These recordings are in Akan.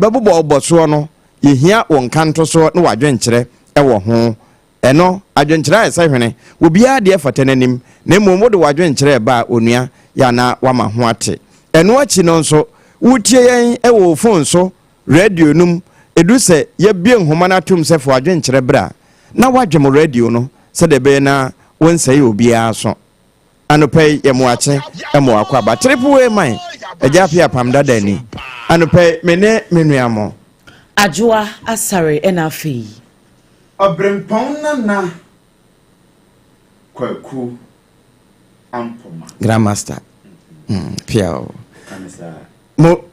Bɛbobɔ wo bɔsoɔ no, yɛhia wo nkantosoɔ ne w'adwenkyerɛ wɔ ho. Ɛno, adwenkyerɛ ayɛ sɛ hwene, obiara deɛ fata n'anim, na mmom wode w'adwenkyerɛ reba a, onua, yɛ a na woama ho ate. Ɛno akyi no nso, woretie yɛn wɔ wo fon so, radio no mu, ɛdu sɛ yɛabue nhoma no atom sɛ fa w'adwenkyerɛ bra a, na woadwem radio no sɛdeɛ ɛbɛyɛ na wonsɛe obiara aso. Anɔpa yi yɛ moakye mo akwaaba Triple A man Agya Appiah Apam Dada ni. Anɔpa yi me ne me nua mo. Adwoa Asare ɛna afei. Ɔbrempɔn Nana Kwaku Ampoma. Grandmaster. Pia o. Mo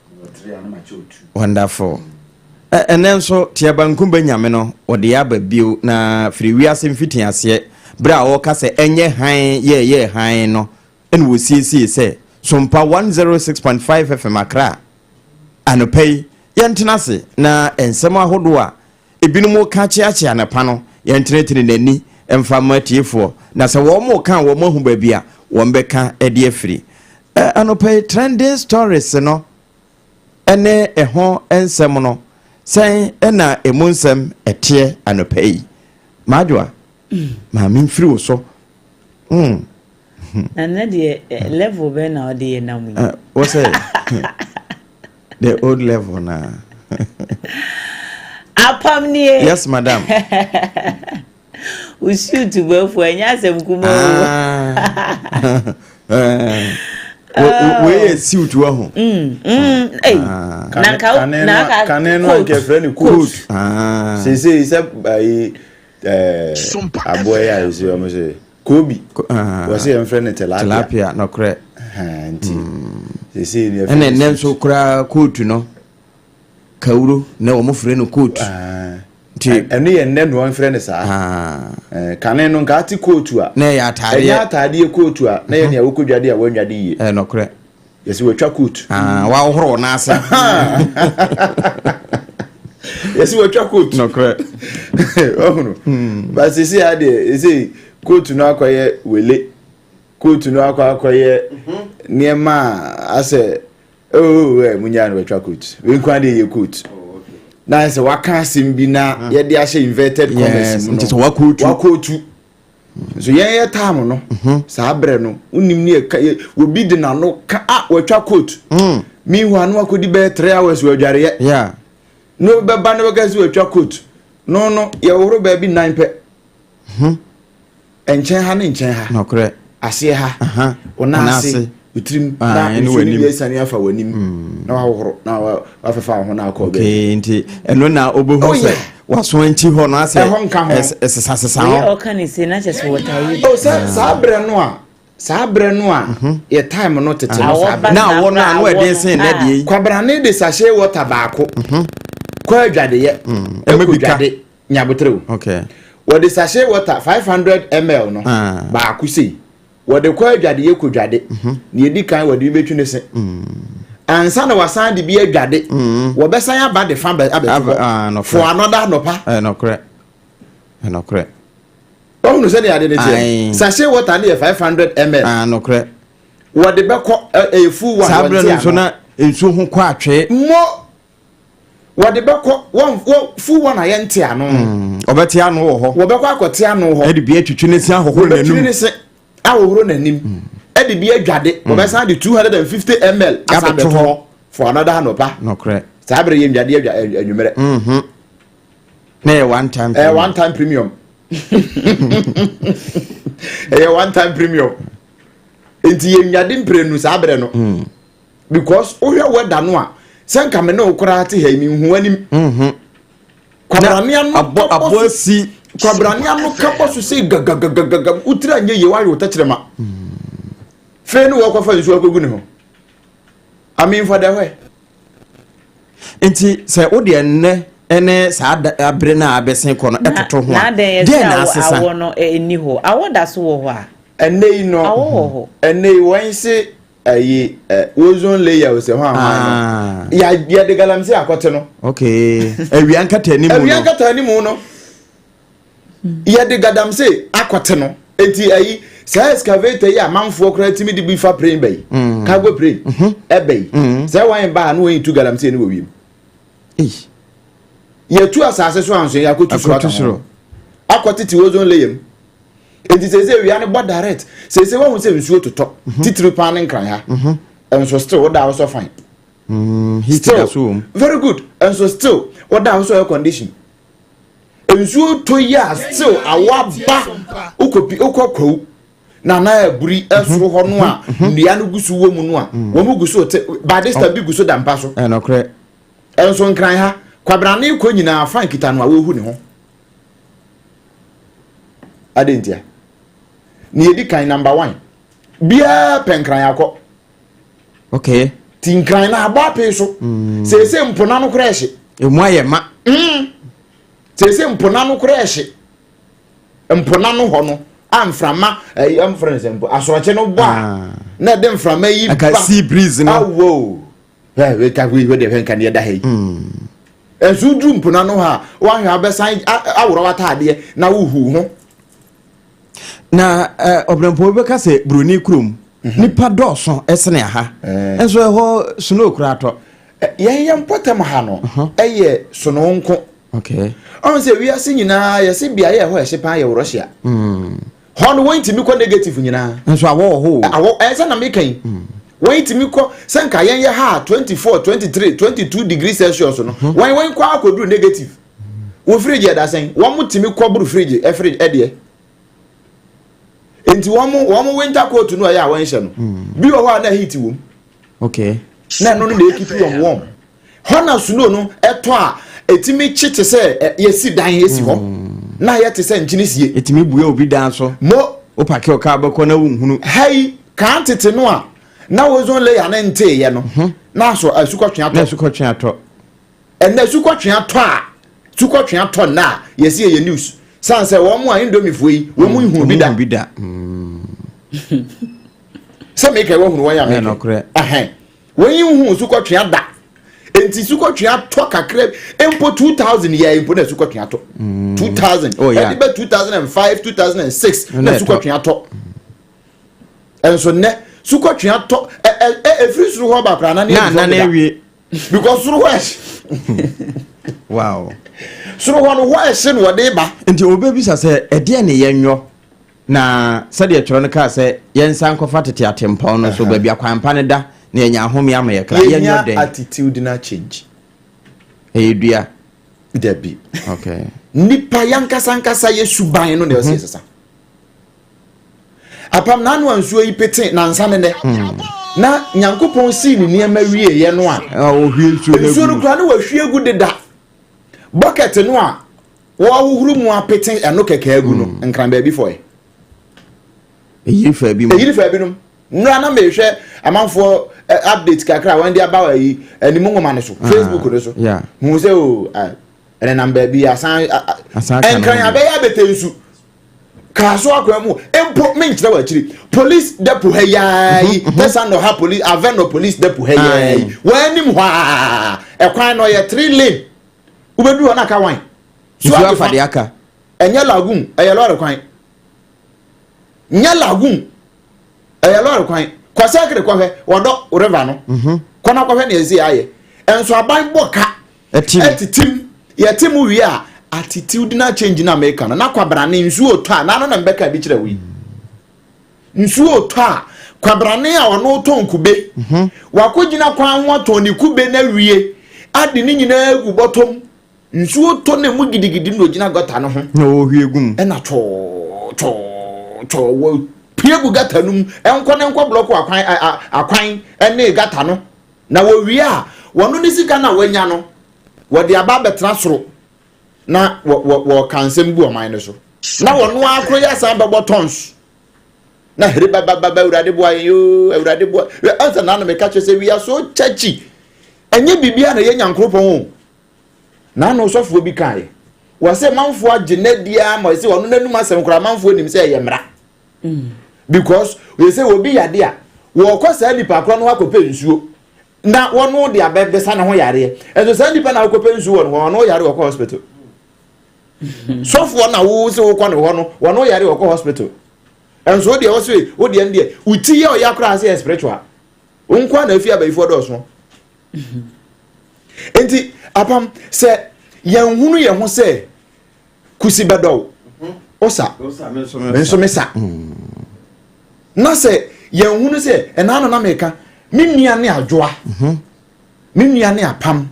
wonderful. Ɛnɛ nso Teabanku Bɛnyame no wɔde yɛ aba bio na firi wiase mfitiaseɛ berɛ a wɔka sɛ ɛnyɛ hann yɛɛyɛɛ hann no ɛna wɔsiesie sɛ Sompa 106.5 FM Accra anɔpa yi yɛntena ase na nsɛm ahodoɔ a ebinom reka kyeakyea anɔpa no, yɛntenetene n'ani mfa mma atiefoɔ, na sɛ wɔn reka a, wɔn ahu baabi a wɔn bɛka de afiri. Anɔpa yi, trending stories no ne ɛho nsɛm no, sɛn na emu nsɛm ɛteɛ anɔpa yi? Madwoa, maame mfiri wo so. Na nnɛ deɛ level bɛn na ɔde yɛ nam yi? Wɔ sɛ the old level na. Apam nie. Yes madam. Wo suit bɔfo ɛnyɛ asɛm kuma o. Ah. Wei yɛ suit wɔ ho. Na nka na aka kane no anka frɛ no coat. Seesei sɛ ayi aboa yi a yɛsi wɔn sɛ Kobi. Wɔsi yɛn frɛ no tilapia. Tilapia nɔkorɛ. Nti seesei ni ɛfɛ. Ɛna ɛnɛ nso koraa kootu no kawuro na wɔn frɛ no kootu. Nti ɛno yɛ nnɛ na wɔn frɛ no saa. Kane no nka ate kootu a. Na ɛyɛ ataadeɛ. Ɛnyɛ ataadeɛ kootu a na yɛ nea wɔkɔ dwade a wɔnwade yie. Ɛyɛ nɔkorɛ. Yɛsɛ wɔatwa coat. Ah, wahohoro n'ase. Yɛsɛ wɔatwa coat. Nɔkorɛ. Ɔhunu. Ba sisi adeɛ ɛsɛ coat no akɔyɛ wele. Coat no akɔ akɔyɛ nneɛma a asɛ oh ɛ munya no wɔatwa coat. Wei nko adeɛ yɛ coat. Na sɛ waka asɛm bi na yɛde ahyɛ inverted commas mu no. Nti sɛ wakootu. Wakootu. Nso yɛn yɛ taam no mhm. saa berɛ no wonim ne yɛka yɛ obi de n'ano ka a watwa coat mm. meanwhile no akɔdi bɛyɛ 3 hours wɔ adwareɛ na wobɛba na bɛka sɛ watwa coat no no yɛhohoro baabi nan pɛ mhm. nkyɛn ha ne nkyɛn ha aseɛ ha ɔna ase otirim ah, na nsuo no bi asiane afa w'anim mm. na wahohoro na wafefa wo ho na akɔ baabi nti ɛno na wobɛhu oh, sɛ waso nkyi hɔ no asɛ ɛhɔ nka ho ɛsesasesa hɔ ɔka ne se na kyɛ sɛ wɔtaa yi oh, sɛ saa berɛ no a saa berɛ no a mhm. yɛ time no tete no saa berɛ na awɔ no ano ɛden sen nɛ deɛ yi kwabrane de sachet water baako mhm. kɔ adwadeyɛ mm. ɛkɔ dwade nyabotere o wɔde sachet water 500 ml no ah. baako sei Wɔde kɔ adwadeɛ kɔdwade. Nea ɛdi kan wɔde bi bɛtwi ne se. Ansa na wasan de bi adwade. Wɔbɛsan aba de fa abɛto hɔ. For another anɔpa. Ɛnɔkorɛ. Ɛnɔkorɛ. Wɔhunu sɛdeɛ ade no teɛ. Sachet water no yɛ 500 ml. Nokorɛ. Wɔde bɛkɔ ɛyɛ full one. Saa berɛ no nso na nsuo ho kɔ atwee. Mo wɔde bɛkɔ wɔn wɔ full one a yɛnte ano. Ɔbɛte ano wɔ hɔ. Wɔbɛkɔ akɔte ano hɔ. Ɛde bi atwitwi ne se ahohoro n'anim. Wɔbɛtwi ne se ahohoro n'anim. Ɛde bi adwade. Wɔbɛsan de 250 ml asan bɛto hɔ for another anɔpa. Nɔkorɛ. Saa bere yɛ ndwade adwa anwummerɛ. Na yɛ one time. Ɛyɛ one time premium. Ɛyɛ one time premium. Nti yɛ ndwade mprenu saa bere no. Because wohwɛ weather no a sɛ nka me ne wo koraa te ha yi menhu w'anim. Mhm. Kwabrane ano abɔ abɔ asi. Kwabrane ano ka bɔ so sɛ gagagagaga wotiri anyɛ yie woayɛ wo tɛkyerɛma. Fei ne wɔkɔfa nsuo akɔgu ne ho. I mean for the where? Nti sɛ wo deɛ nnɛ ne saa abere no a abɛsen kɔ no ɛtoto ho a deɛ na asesa? Awɔ no ɛni hɔ. Awɔ da so wɔ hɔ a. Ɛnɛ yi no. Awɔ wɔ hɔ. Ɛnɛ yi wɔn se ɛyi ɛ ozone layer ɔsɛ hɔn ahɔn no ah. yɛ yɛde galamsey akɔte no. Okay awia nkata anim no. Awia nkata anim no yɛde galamsey akɔte no eti ɛyi saa excavator yi amanfoɔ koraa timi de bi fa plane bɛyi mm. cargo plane ɛbɛ mm. yi mm. sɛ wɔn ba a no wɔn tu galamsey no wɔ wiem. Yɛtu asase so anso yɛakɔtu soro aka ho. Akɔtete ozone layer mu. Enti sɛ sɛ wia no bɔ direct, sɛ sɛ wahu sɛ nsuo totɔ, titiri paa ne nkran ha. Nso still woda wosɔ fine. Heat still, da so wɔ mu. Very good. Nso still woda wosɔ air condition. Nsuo tɔ yi a still awɔ aba wokɔ wokɔ kwawu na na aburi soro hɔ no a nnua no gu so wɔ mu no a wɔn gu so te by this time bi gu so da mpa so. Ɛnɔkorɛ. Nso nkran ha kwabrane kɔ nyinaa fa nkita no a wɔhu ne ho. Adɛn ntia? Nea edi kan number one biara pɛ nkran akɔ. Okay. Ti nkran na abɔ apee so. Seesei mpona no koraa ɛhye. Emu ayɛ ma. Seesei mpona no koraa ɛhye. Mpona no hɔ no a mframa ɛyi ɛmfrɛ no sɛ mpo asorɔkye no bɔ a ah. na ɛde mframa yi ba. Sea breeze no. Awo. Hwɛ wei ka wei deɛ hwɛ nka neɛ da ha yi. Nso duru mpona no hɔ a wahwɛ abɛsan aworɔ w'ataadeɛ na wohu ho. Na ɔbrɛmpɔn bi bɛka sɛ buroni kurom mhm. nipa dɔɔso ɛsene aha eh. nso ɛhɔ snow koraa tɔ. Yɛn yɛn mpɔtam ha no mhm. ɛyɛ sono nko. Ɔn sɛ wiase nyinaa yɛse beaeɛ ɛhɔ ɛhye paa yɛ Russia. Mm. Hɔ no wɔn ntumi kɔ negative nyinaa. Nso awɔ wɔ hɔ o. Awɔ ɛsɛ na meka yi. Mm. Wɔn ntumi kɔ sɛ nka yɛn yɛ ha 24, 23, 22 degree Celsius no. Mhm. Wɔn wɔn kɔ akɔduru negative. Wɔ fridge ɛda sɛn? Wɔn tumi kɔ boro fridge ɛfridge ɛdeɛ. Nti wɔn wɔn winter coat no ɛyɛ a wɔn hyɛ no. Mm. Bi wɔ hɔ a na heat wɔ mu. Okay. Na ɛno no na ekipi wɔn warm. Hɔ na snow no ɛtɔ a ɛtumi kye te sɛ yɛsi dan esi hɔ mm. na yɛ te sɛ nkyene sie. Ɛtumi bue obi dan so. Mo. Wopake ɔka bɛkɔ na wonhunu. Ha yi kan tete no a na ozone layer ne nteeɛ no mhm. na aso asukɔtwe atɔ. Na asukɔtwe atɔ. Ɛnna asukɔtwe atɔ a sukɔtwe atɔ nna a yɛsi yɛ news san sɛ wɔn a indomiefoɔ yi wɔn mu nhunu bi da. Mm. Sɛ meka wɔhunu wɔn a meka. Wɔn yi nhuu sukɔtwea da. Enti sukɔtwea tɔ kakra mpo 2000 yɛ mpo na sukɔtwea tɔ. 2000. Oh, yeah. Ɛde bɛ 2005, 2006 na sukɔtwea tɔ. Ɛnso nnɛ sukɔtwea tɔ ɛ ɛ efiri soro hɔ ba koraa na ne awie. Because soro hɔ ɛhye. Wow. Soro hɔ no hɔ ɛhye na wɔde ba. Nti obebisa sɛ ɛdeɛ ne yɛn nyɔ. Na sɛdeɛ twerɛ no kaa sɛ, Yɛnsan nkɔfa tete atempɔn no so, baabi a kwan pa no da, na yɛanya ahome ama yɛn kra. Yɛnyɛ Yɛnya dɛn? attitudinal change. Ɛyɛ dua. Dabi. Okay. Nipa yankasa nkasa yɛ suban no na ɛsɛ yɛsesa. Apam na ano a nsuo yi pete nansa ne nɛ. Na Nyankopɔn sii ne nneɛma wieɛ no a. Ɔhwie nsuo no Nsuo no kura no wahwie gu deda. Bucket no a Wɔahohoro mu apete ɛno kɛkɛ agu no mm. nkran baabi fɔe. Eyiri faa bi mu. Eyiri faa binom. Nnura na mehwɛ amanfoɔ eh, update kakra a wɔn de aba wɔ yi anim nwoma no so ah, Facebook no so. Hu sɛ o ah, ɛnenam baabi asan nkran abɛyɛ abɛtɛ nsu. Kaa so akwan mu mpo menkyerɛ wɔ akyiri police depot ha yaa yi mhm, mhm. tɛsa nɔ ha police avɛnɔ police depot ha yaa yi wɔn anim hɔ aa ɛkwan no yɛ three lane. Wobɛduru hɔ na aka wan? So Nsuo afa deɛ aka. Ɛnyɛ lagoon, ɛyɛ lɔre kwan. Nyɛ lagoon, ɛyɛ lɔre kwan. Kɔ sɛkere kɔhwɛ, wɔdɔ river no. Mhm. Kɔ na kɔhwɛ nea ɛsɛ ayɛ. Nso aban bɔ ka. Ɛtim. Ɛtitim. Yɛte mu wie a, attitudinal change na meka no. Na kwabrane nsuo tɔ a, na ano na mbɛka bi kyerɛ wo yi. Nsuo retɔ a, kwabrane a ɔno retɔn kube, mhm. wakɔgyina kwan ho atɔn ne kube no awie ade ne nyinaa agu bɔtɔ mu. Nsuo tɔ na emu gidigidi na ogyina gɔta no ho. Na ɔhwie gu mu. Ɛna twɔɔ twɔɔ twɔɔ wɔpue gu gata no mu. Ɛnkɔ ne nkɔ blɔko akwan akwan ne gata no. Na wɔwie a, wɔno ne sika no a wɔanya no, wɔde aba abɛtena soro na wɔka nsɛm gu ɔman no so. Na wɔno ara koro yɛ asan bɛbɔ tons na here babababa awurade boa yɛn yoo awurade boa ɛnsa na meka kyerɛ sɛ we are so churchy ɛnyɛ biribiara na ɛyɛ nyankoropɔn o na ano sɔfoɔ bi kaeɛ wɔ sɛ manfoɔ agye n'adi ara ma ɛsɛ ɔno n'anum asɛm koraa manfoɔ nim sɛ ɛyɛ mmara mm. because yɛ sɛ obi yade a wɔkɔ saa nipa korɔ no akɔpɛ nsuo na wɔn de abɛbɛsa ne ho yareɛ ɛnso saa nipa na akɔpɛ nsuo wɔ no hɔ ɔno yare wɔkɔ hospital sɔfoɔ na wo sɛ wokɔ ne hɔ no wɔn yare wɔkɔ hospital nso wo deɛ wɔ sɛ wo deɛ deɛ wo ti yɛ ɔya koraa sɛ yɛ spiritual wo nko na afi abayifoɔ dɔɔso nti Apam sɛ yɛnhunu yɛn ho sɛ kusi bɛdɔw osa me nso me sa na sɛ yɛnhunu sɛ ɛna no na meka me nua ne adwoa mhm. me nua ne apam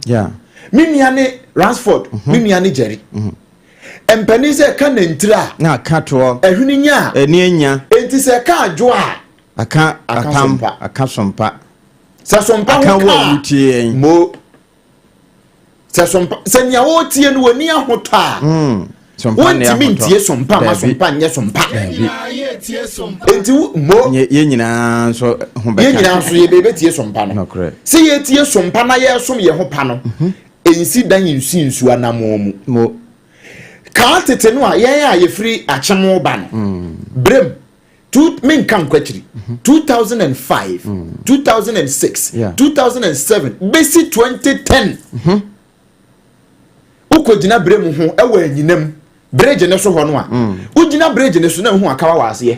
me nua ne Ransford mhm. me nua ne Jerry mhm. mpanin sɛ ɛka nantiri a na aka toɔ ɛhwene nya a ɛni anya enti sɛ ɛka adwoa a aka apam aka sompa sɛ sompa ho ka mo sɛ sompa sɛ nea wɔretie no wɔni ahotɔ a hmm, wɔntumi ntie sompa ma sompa nyɛ sompa nti mo yɛn nyinaa nso ho bɛka yɛn nyinaa nso yɛbɛtie sompa no sɛ yɛtie sompa na yɛsom yɛn ho pa no mhm. ɛnsi dan nsi nsuo anammɔn mu kaa tete no a yɛn a yɛfiri akyem ba no hmm. berem two menka nkɔ akyiri 2005 2006 2007 bɛsi 2010 wokɔgyina berɛ mu ho ɛwɔ anyinam bridge ne so hɔ no a mm. wogyina bridge ne so na wohu akawa wɔ aseɛ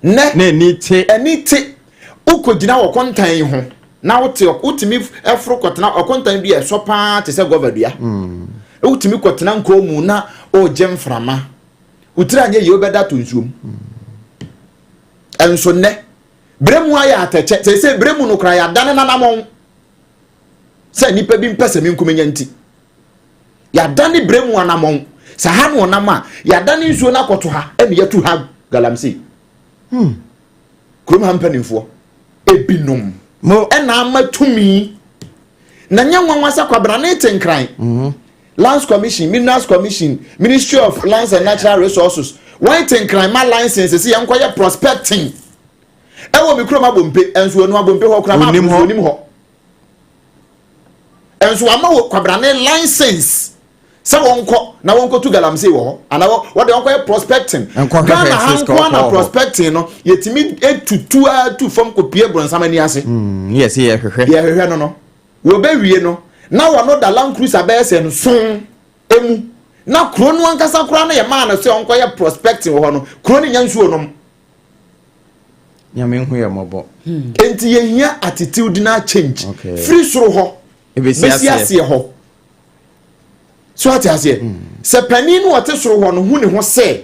nɛ ɛni te ɛni te wokɔgyina wɔ kɔntan yi ho na wote wotumi foro kɔtena ɔkɔntan bi a ɛsɔ paa te sɛ gɔva dua mm. wotumi kɔtena nkɔɔ mu na ɔregye mframa Wo tiri anyɛ yie wobɛda ato nsuom. Ɛnso nnɛ, berɛ mu ayɛ atɛkyɛ. Seesei berɛ mu no koraa yɛadane n'anamɔn sɛ nnipa bi mpɛ sɛ me nko menya nti. Yɛadane berɛ mu anamɔn. Sɛ ha na ɔnam a, yɛadane nsuo no akɔto ha ɛna yɛatu ha galamsey. Hmm. Kurom ha mpanimfoɔ ebinom ɛna ama tumi na nyɛ nwanwa sɛ kwabrane te nkran. Mm -hmm. Lands Commission, Minerals Commission, Ministry of Lands and Natural Resources, wɔn te nkran ma license sɛ yɛn kɔyɛ prospecting ɛwɔ mi kurom abompe nso onu abompe hɔ kura ma abompe onim hɔ nso ama wɔ kwabrane license sɛ wɔn kɔ na wɔn kɔ tu galamsey wɔ hɔ ana wɔde wɔn kɔyɛ prospecting Ghana ha nko ana prospecting no yɛtumi etutu atu fam kɔ pie bronsam ani ase. Hmm, yɛsɛ yɛhwehwɛ yɛhwehwɛ no no. Wɔbɛwie no, na wɔno da Land Cruiser bɛyɛ sɛ nson mu. Na kuro no ankasa koraa no yɛmaa no sɛ ɔnkɔyɛ prospecting wɔ hɔ no, kuro no nya nsuo nom. Nyame hu yɛ mmɔbɔ. Enti yɛhia attitudinal change. Okay. Firi soro hɔ bɛsi aseɛ hɔ. So ate aseɛ? Mm. Sɛ panin no ɔte soro hɔ no hu ne ho sɛ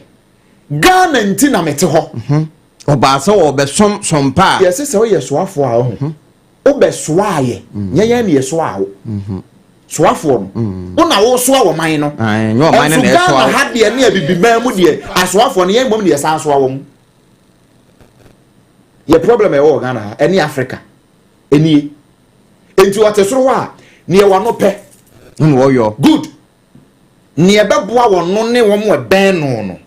Ghana nti na mete hɔ. Mhm. Ɔbaa sɛ ɔbɛsom sompa a. Yɛse sɛ woyɛ soafoɔ a ɔho. Mhm. Wobɛsoaa yɛ, nyɛ yɛn na yɛsoaa wo. Soafoɔ no, wo na wosoa wɔ man no. Ɛnso Ghana ha deɛ ne abibiman mu deɛ, asoafoɔ no yɛn mmom na yɛsan soa wɔn. Yɛ problem a ɛwɔ wɔ Ghana ha ɛne Africa ɛnie. Enti ɔte soro hɔ a, neɛ wano pɛ. Ɛna ɔyɔ. Good. Neɛ ɛbɛboa wɔn no ne wɔn ɛbɛn no no.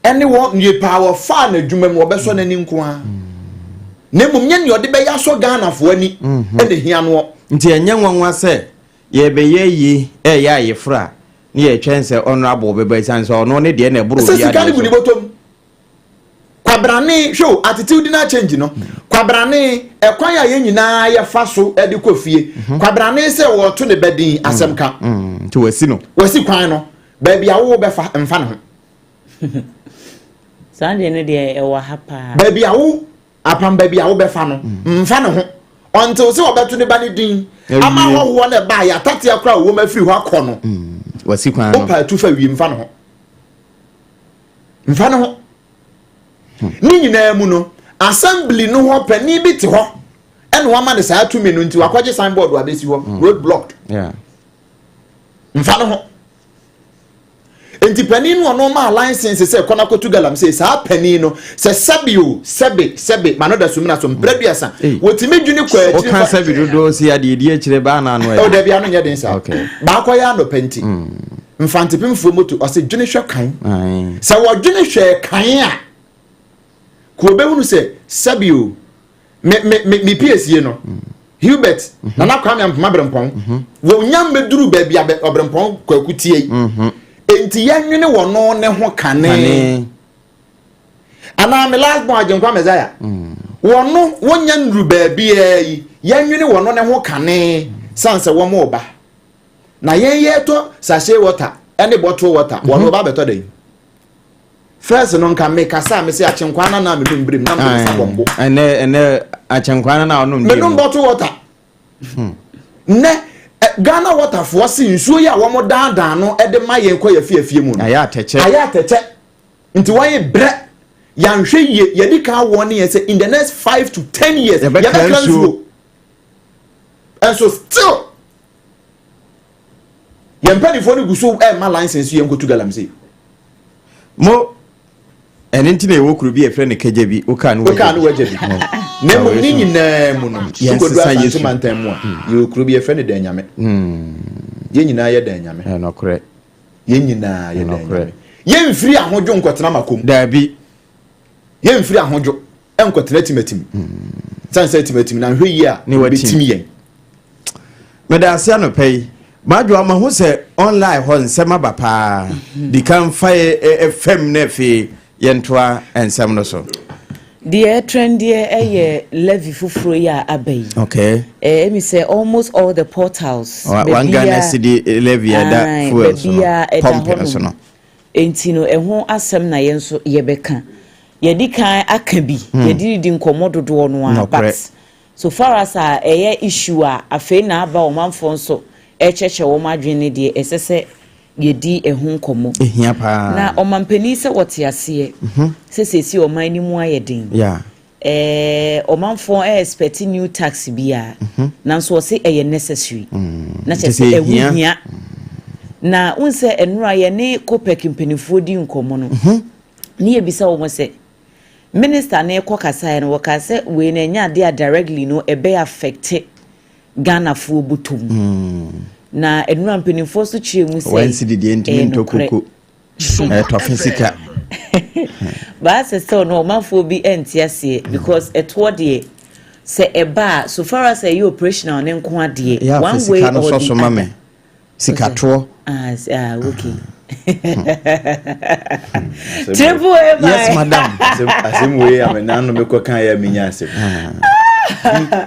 ɛne wɔn nipa a wɔfaa n'adwuma mu wɔbɛsɔ n'ani nko ara na mmom nyɛ nea ɔde bɛyɛ asɔ Ghanafoɔ ani mhm. ɛna ehia noɔ. Nti ɛnyɛ nwanwa sɛ yɛbɛyɛ yi ɛyɛ ayeforo a ne yɛtwɛn sɛ honorable bɛba ɛsiane sɛ ɔno ne deɛ na ɛboro obiara deɛ so. Sɛ sika no gu ne bɔtɔm. Kwabrane hwɛ o attitudinal change no kwabrane ɛkwan a yɛn nyinaa yɛfa so de kɔ fie mhm. kwabrane sɛ wɔto ne ba din mhm. asɛm ka. Nti wasi no. Wasi kwan no baabi a wo bɛfa mfa ne ho. Saa deɛ no deɛ ɛwɔ ha paa. Baabi a wo apam baabi a wobɛfa no mm. mfa ne ho until sɛ wɔbɛto ne ba ne din ama ahɔhoɔ no ɛbaa yɛ atatea koraa wɔm afiri hɔ akɔ no mm. wasi kwan no wopa atu fa wiem mfa ne ho mfa ne ho hmm. ne nyinaa mu no assembly no hɔ panin bi te hɔ ɛna wama ne saa tumi no nti wakɔgye signboard wabɛsi hɔ hmm. road blocked mfa ne ho Nti panin no ɔno maa license sɛ kɔ na kɔtu galamsey saa panin no sɛ sɛbe o sɛbe sɛbe ma no da sumina so mprɛ duasa wɔtumi dwene kɔ akyire fa woka sɛbe dodoɔ si adeɛ di akyire baa na ano ɛyɛ dabi ano nyɛ den saa baakɔ yɛ anɔpa nti mm. mfantepemfoɔ moto ɔse dwene hwɛ kan sɛ wɔdwene hwɛ kan a kò obɛhunu sɛ sɛbe o me me me me piesie no Hubert mm -hmm. Nana Kwame Ampoma Brempɔn mm -hmm. wɔnya mmɛduru baabi a ɔbrempɔn kwaku tie yi mm -hmm. enti yɛnwene wɔ no ne ho kane anaa me last born Agyenkwa Messiah mm. wɔno wɔnya nnuru baabiara yi yɛnwene wɔ no ne ho kane san sɛ wɔn ɔba na yɛn yɛtɔ sachet water ɛne bottle water wɔn mhm. ɔba abɛtɔ dɛn First no nka me kasa a me se akyenkwa na na me num birim na me nsa bɔ mbo. Ɛnɛ ɛnɛ akyenkwa na na ɔnom Me num bottle water. Hmm. Nɛ Ghana Waterfoɔ se nsuo yi a wɔn daadaa no de ma yɛn kɔ yɛ fiefie mu no, Ayɛ atɛkyɛ. Ayɛ atɛkyɛ. Nti wɔn brɛ yɛanhwɛ yie. Yɛdi kan wɔn ne yɛn sɛ in the next 5 to 10 years yɛbɛkra yɛbɛkra nsuo. Nsuo ɛnso still yɛn mpanimfoɔ no gu so ɛɛma license yɛn nkotu galamsey. Mo ɛne nti na ɛwɔ kuro bi a yɛfrɛ no Kagya bi, wokaa no. Wokaa no wagya bi na mmom ne nyinaa mu no, Yɛn wokɔduru sesa Asante Yesu. mantam mu a, yɛwɔ kuro bi yɛfrɛ no Dan Nyame. Yɛn nyinaa yɛ Dan Nyame. Ɛnɔkorɛ. Yɛn nyinaa yɛ Dan Ɛnɔkorɛ. Nyame. Yɛmfiri Ahodwo nkɔtena Makom. Daabi. Yɛmfiri Ahodwo nkɔtena Timatim sane sɛ Timatim na nhwɛ yie a Ne watim. bɛtim yɛn. Meda ase anɔpa yi, madwoa ma ho sɛ online hɔ nsɛm aba paa. Di kan fa yɛ fam na afei yɛntoa nsɛm no so. Deɛ trendeɛ ɛyɛ levy foforɔ yi a aba yi. Ɛmi sɛ almost all the portals. 1 Ghana cedi levy ɛda fuel so no, baabiara ɛda pump no so hɔnom. No. Nti no ɛho asɛm na yɛn nso yɛbɛka. Yɛdi kan aka bi, yɛde didi nkɔmmɔ dodoɔ no a, but so far as a ɛyɛ issue a afei na aba, ɔmanfoɔ nso ɛkyerɛkyerɛ wɔn adwene ne deɛ ɛsɛ sɛ yɛdi ɛho nkɔmmɔ. Ɛhia paa. Na ɔmampanin sɛ wɔte aseɛ sɛ seesi ɔman no mu ayɛ den. Ɔmanfoɔ ɛ expect new tax bi a, nanso ɔse ɛyɛ necessary na kyerɛ Nti sɛ sɛ ɛho ɛhia. hia. Na wohu sɛ ɛnora yɛne COPEC mpanimfoɔ di nkɔmmɔ no, ne yɛbisa wɔn sɛ minister ne kɔ kasaeɛ no, wɔka sɛ wei no ɛnyɛ adeɛ a directly no ɛbɛyɛ affect Ghanafoɔ bɔtɔm. Na ɛnora mpanimfoɔ so kyerɛ mu sɛ 1 cedi deɛ ntumi ɛyɛ ntɔ nokorɛ. koko, ɛyɛ tɔfe sika. Baasɛ sɛ ɔno ɔmanfoɔ bi ɛnte aseɛ because ɛtoɔ deɛ sɛ ɛba a, so far as ɛyɛ operational ne nko adeɛ, yɛ one afɛ way sika no or sɔ the so ma other. me sikatoɔ. Ah, okay. Triple A. Yes, madam. Asɛm wei a menano mekɔ kan yɛ menya asɛm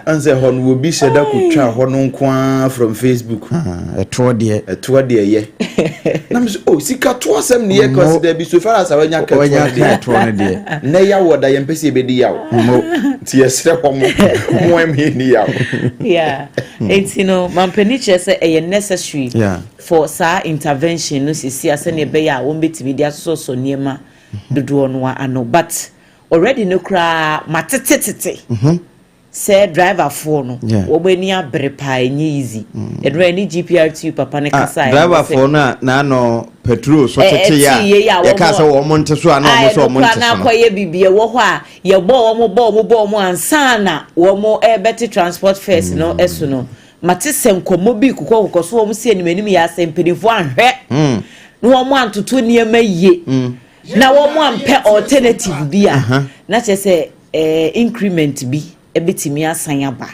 ansɛ hɔ no, wɔbi hyɛ da kotwa hɔ no nko ara from Facebook. Ah, ɛtoɔ deɛ. Ɛtoɔ deɛ yɛ na mesɛ, oh, sika toɔ sɛm ne yɛ kɔ sɛ bi so far as a wanya ka wanya toɔ ka no deɛ. Ɛtoɔ no deɛ. Nnɛ yaw da yɛmpɛ sɛ yɛbɛdi yaw. Mo. Nti yɛserɛ hɔ mo mo ɛm yɛnni yaw. Yeah. Enti no, mampanin kyerɛ sɛ ɛyɛ necessary for saa intervention no sisi a, sɛnea ɛbɛyɛ a wɔn bɛtumi de asosɔsɔ nneɛma dodoɔ no ano. But already no koraa matetetete sɛ driverfoɔ no wɔn ani abere paa, ɛnyɛ easy. Ɛnura ɛne GPRTU papa ne Ah, kasa a ɛno sɛ- driverfoɔ no a n'ano petrol so Ɛ- tete yɛ ɛte yie a a yɛka wɔn- sɛ wɔn nte so a na wɔn sɛ a wɔn ɛno koraa nte na so no. akɔyɛ biribi ɛwɔ hɔ a yɛbɔ wɔn, bɔ wɔn, bɔ wɔn ansa na wɔn ɛbɛte transport fares no ɛso no. Mate sɛ nkɔmmɔ bi kokɔ so wɔn si anim anim yɛ asɛ mpanimfoɔ ahwɛ na wɔn antoto nneɛma yie na wɔn ampɛ alternative bi a, na kyerɛ sɛ increment bi ɛbɛtumi asan aba.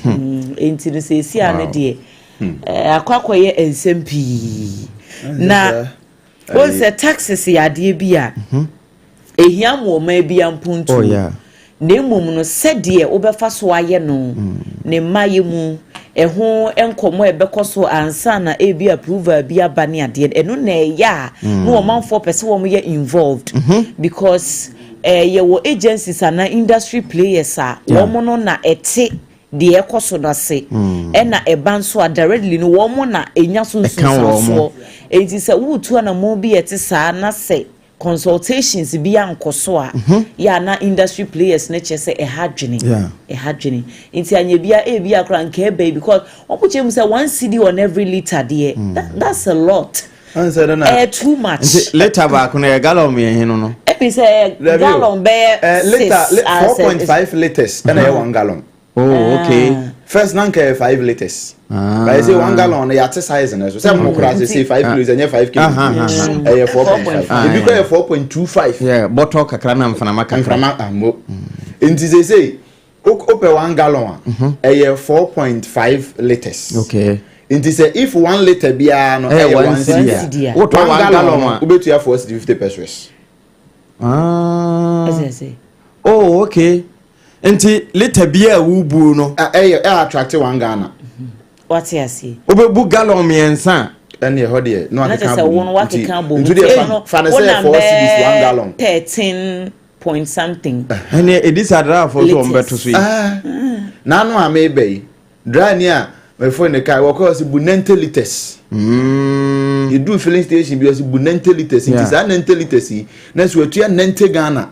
Nti no sɛ esi ano deɛ, akɔ akɔyɛ nsɛm pii na wɔn sɛ taxes yɛ adeɛ bi a ehia mu ɔman bi mpontu. Na mmom no, sɛdeɛ wobɛfa so ayɛ no ne mmayɛ mu, ɛho nkɔmmɔ a ɛbɛkɔ so ansa na ebi approval bi aba ne adeɛ no, ɛno na ɛyɛ a na ɔmanfoɔ pɛ sɛ wɔn yɛ involved because yɛwɔ agencies anaa industry players a wɔn no na ɛte deɛ ɛkɔ so no ase, ɛna ɛba nso a directly no wɔn na ɛnya so Ɛka wɔn. nsunsuansoɔ. Eti sɛ wotu anammɔn bi yɛ te saa na sɛ consultations bi ankɔ so a, yɛ ana industry players ne kyerɛ sɛ ɛha dwene. Ɛha dwene nti anya bia ebi akora nka ɛbɛ yi because wɔn kyerɛ mu sɛ 1 cedi on every litre deɛ, that's a lot. Ansɛ dɛ na Ɛyɛ too much. Nti litre baako no yɛ gallon mmiɛnhe no? Ebi sɛ Dabi o. gallon bɛyɛ litre six. 4.5 litres ɛna ɛyɛ 1 gallon. Oh, okay. First na nka yɛ 5 litres. Ah. But sɛ 1 gallon no yɛate size no so sɛ mo koraa sɛ 5 kilos ɛnyɛ 5 kilos. Ɛyɛ 4.5. Ah, Ebi kɔ yɛ 4.25. Yeah, bɔtɔ kakra na mframa kakra. Mframa ammo. Nti sɛ wopɛ 1 gallon a, ɛyɛ 4.5 litres. Nti sɛ if 1 litre biara no ɛyɛ ɛyɛ 1 1 cedi cedi a, cedi a. wotɔ 1 1 gallon gallon no a wobɛtua 4 cedi 50 pesewas. Ah. Ɛsɛ sɛ Oh, okay, nti litre bi a wobuo no Ah, ɛyɛ attract 1 Ghana. Wate aseɛ. Wobɛbu gallon 3 a Ɛne ɛhɔ deɛ na Na wakeka kyerɛ sɛ abom. wo no wakeka abom. Nti deɛ fa ne sɛ 4 cedis 1 gallon. 13 point something. Ɛne ɛdi saa driverfoɔ so wɔn bɛto so yi. Ah, n'ano a meba yi dry ni a. Mefo ne kaa wɔkɔ ɔsi bu 90 litres. Yɛduu filling station bi ɔsi bu 90 litres nti saa 90 litres yi na so atua 90 Ghana.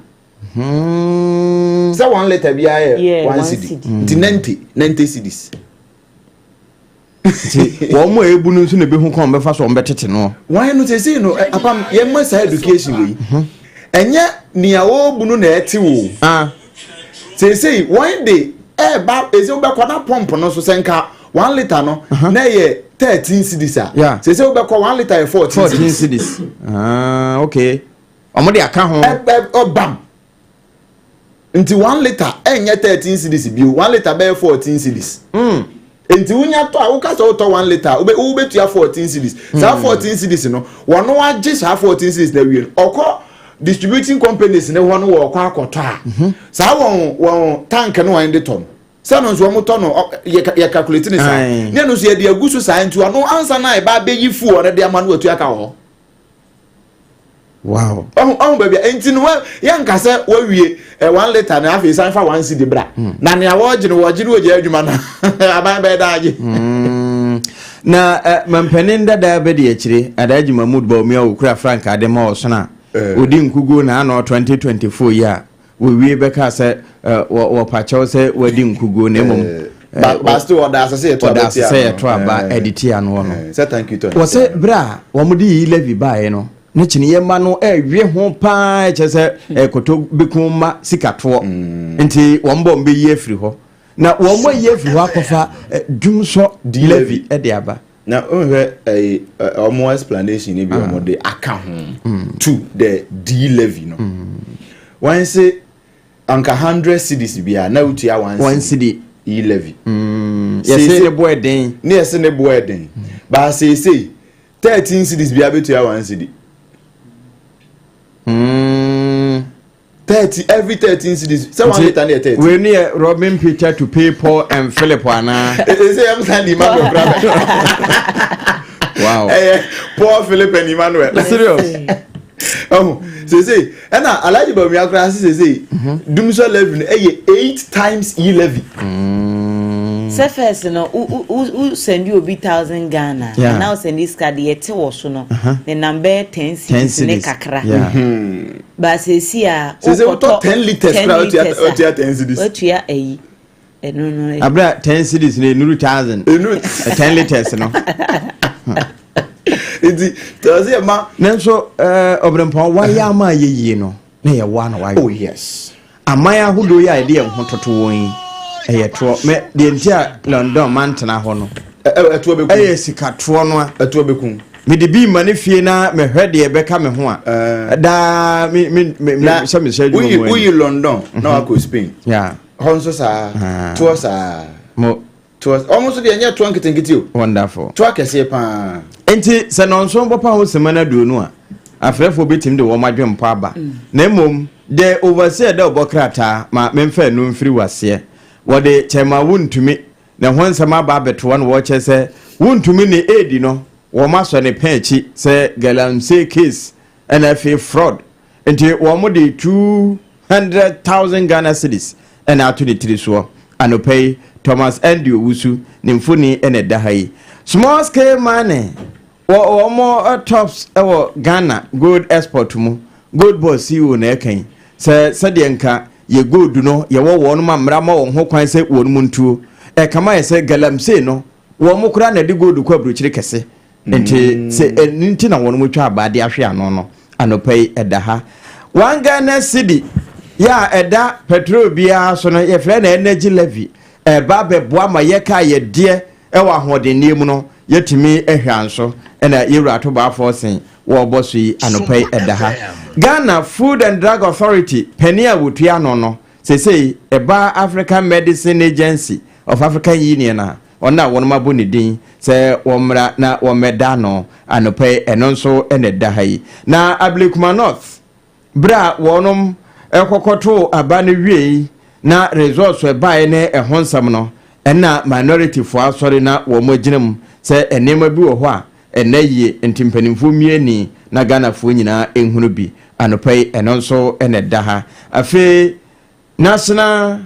Sɛ 1 litre biara yɛ 1 cedi nti 90 cedis. Nti wɔn a ebu no nso na ebehu kɔn bɛfa so wɔn bɛtete no. Wɔn no sese no apam yɛn mma saa education wei ɛnyɛ nea wɔrebu no na ɛte wo. Sese wɔn de ɛɛba ese wobɛkɔ na pump no so sɛ nka 1 litre no na ɛyɛ 13 cedis a sese wobɛkɔ 1 litre yɛ 14 cedis. Ah, okay. Ɔmo de aka ho. Ɔbam. Nti 1 litre ɛnyɛ 13 cedis bio, 1 litre bɛyɛ 14 cedis. Nti wonya tɔ a woka sɛ wotɔ 1 litre wobɛtua 14 cedis. Saa 14 cedis no wɔno agye saa 14 cedis na awie no ɔkɔ distributing companies ne hɔ no wɔ ɔkɔ akɔtɔ a saa wɔn tank no wɔn de tɔ no sɛ no nso wɔn tɔ no yɛ calculate ne saa ne no nso yɛde agu so saa nti ɔno ansa na ɛba abɛyi fuel no de ama no watua ka wɔ hɔ. Wow. Ɔho baabi a nti no yɛnka sɛ wawie 1 litre na afei san fa 1 cedi bra. Na nea wɔgye no wɔgye no wɔgye adwuma no aban bɛyɛ daa agye. Na mampanin dada bɛdi akyire Alhaji Mahmood Bawumia okura frankaa de ma ɔsono a odi nkuguo na ano 2024 yi a wɔwie bɛka sɛ wɔpakyɛw sɛ wadi nkuguo na mmom Basto ɔda ase sɛ yɛto aba ɛde tia no no. Sɛ thank you Tony. Wɔsɛ berɛ a wɔn de yi levy baeɛ no ne kyene yɛ ma no ɛwe ho paa kyerɛ sɛ ɛkoto bɛkum ma sikatoɔ nti wɔn bɔ mbɛyi afiri hɔ na wɔn bɔ yi afiri hɔ akɔfa dwumsɔ levy ɛde aba. Na nhwɛ ɛyi ɔmo explanation ni bi ɔmo de aka ho to the D levy no. Wɔn se anka 100 cedis bi a na wotua 1 cedi E levy. Yɛsɛ ne bo ɛden. Ne yɛsɛ ne bo ɛden. Ba seesei 13 cedis bi a bɛtua 1 cedi. 30 every 13 cedis. Sɛ 1 litre ne yɛ 30. We ne yɛ Robin Peter to pay Paul and Philip ana. Ɛsɛ yɛm san di Emmanuel kura. Wow. Paul, Philip and Emmanuel. Serious. Oh, seesei ɛna Alhaji Bawumia kura ase seesei dumsɔ levy no ɛyɛ 8 times E levy. Sɛ first no u send you obi 1000 Ghana and now send this card yɛ te wɔ so no ne number 10 cedis ne kakra. Ba seesei a seesei wotɔ 10 liters kura wotua 10 cedis. Wotua ayi. Ɛno no. Abra 10 cedis ne nuru 1000. Enu 10 liters no. Nti tɛsɛ ma nanso ɔbrɛmpɔn wayɛ ama ayɛ yie no na yɛ wa na wayɛ. Oh yes. Aman ahodoɔ yi a yɛde yɛn ho toto wɔn yi ɛyɛ toɔ mɛ deɛ nti a London mantena hɔ no ɛtoɔ bɛkum ɛyɛ sikatoɔ no a ɛtoɔ bɛkum mede bi ma ne fie na mehwɛ deɛ ɛbɛka me ho a daa me me me sɛ mehyɛ adwuma mu woyi London na wakɔ Spain hɔ nso saa toɔ saa mo toɔ ɔmo nso deɛ ɛnyɛ toɔ nketenkete o. Wonderful. Toɔ akɛseɛ paa. Nti sɛ nɔnso bɔpa ho sɛmɛ no aduonu a afrɛfoɔ bɛtumi de wɔn adwempɔ aba na mmom de overseer dɛ ɔbɔ krataa ma memfa anu mfiri waseɛ wɔde kyɛma wontumi na ho nsɛm aba abɛtoa no wɔkyɛ sɛ wontumi ne edi no wɔn asɔ ne pɛn akyi sɛ galamsey case ɛna afei fraud nti wɔn de 200,000 Ghana cedis ɛna ato ne tiri soɔ anɔpa yi Thomas Andy Owusu ne mfoni ɛna ɛda ha yi small scale mining wɔn tops ɛwɔ Ghana gold export mu gold board CEO na ɛka yi sɛ sɛdeɛ nka yɛ gold no yɛwɔ wɔn ma mmara ma wɔn ho kwan sɛ wɔn mu ntuo ɛkama yɛ sɛ galamsey no wɔn mo koraa na ɛde gold kɔ aburokyire kɛse nti sɛ ɛnu nti na wɔn mo twa abaade ahwe ano no anɔpa yi ɛda ha 1 Ghana cedi yɛ a ɛda petrol biara so no yɛfrɛ no energy levy ɛba bɛboa ma yɛka yɛdeɛ ɛwɔ ahoɔdenneɛ mu no yɛtumi ahwɛ anso ɛna yɛwura ato baafoɔ sen wɔrebɔ so yi anɔpa yi ɛda ha Ghana Food and Drug Authority panin a wɔtua ano no seesei ɛba African Medicine Agency of African Union a ɔno a wɔn abɔ ne din sɛ wɔmmra na wɔmmɛda no anɔpa yi ɛno nso ɛna ɛda ha yi na Ablekuma North berɛ a wɔnom ɛkɔkɔto aba no wie na results ɛbaeɛ ne ɛho nsɛm no ɛna minority foɔ asɔre na wɔn agyina mu sɛ nneɛma bi wɔ hɔ a ɛnɛ yie nti mpanimfoɔ mmieni na Ghanafoɔ nyinaa nhunu bi anɔpa yi ɛno nso ɛna ɛda ha afei National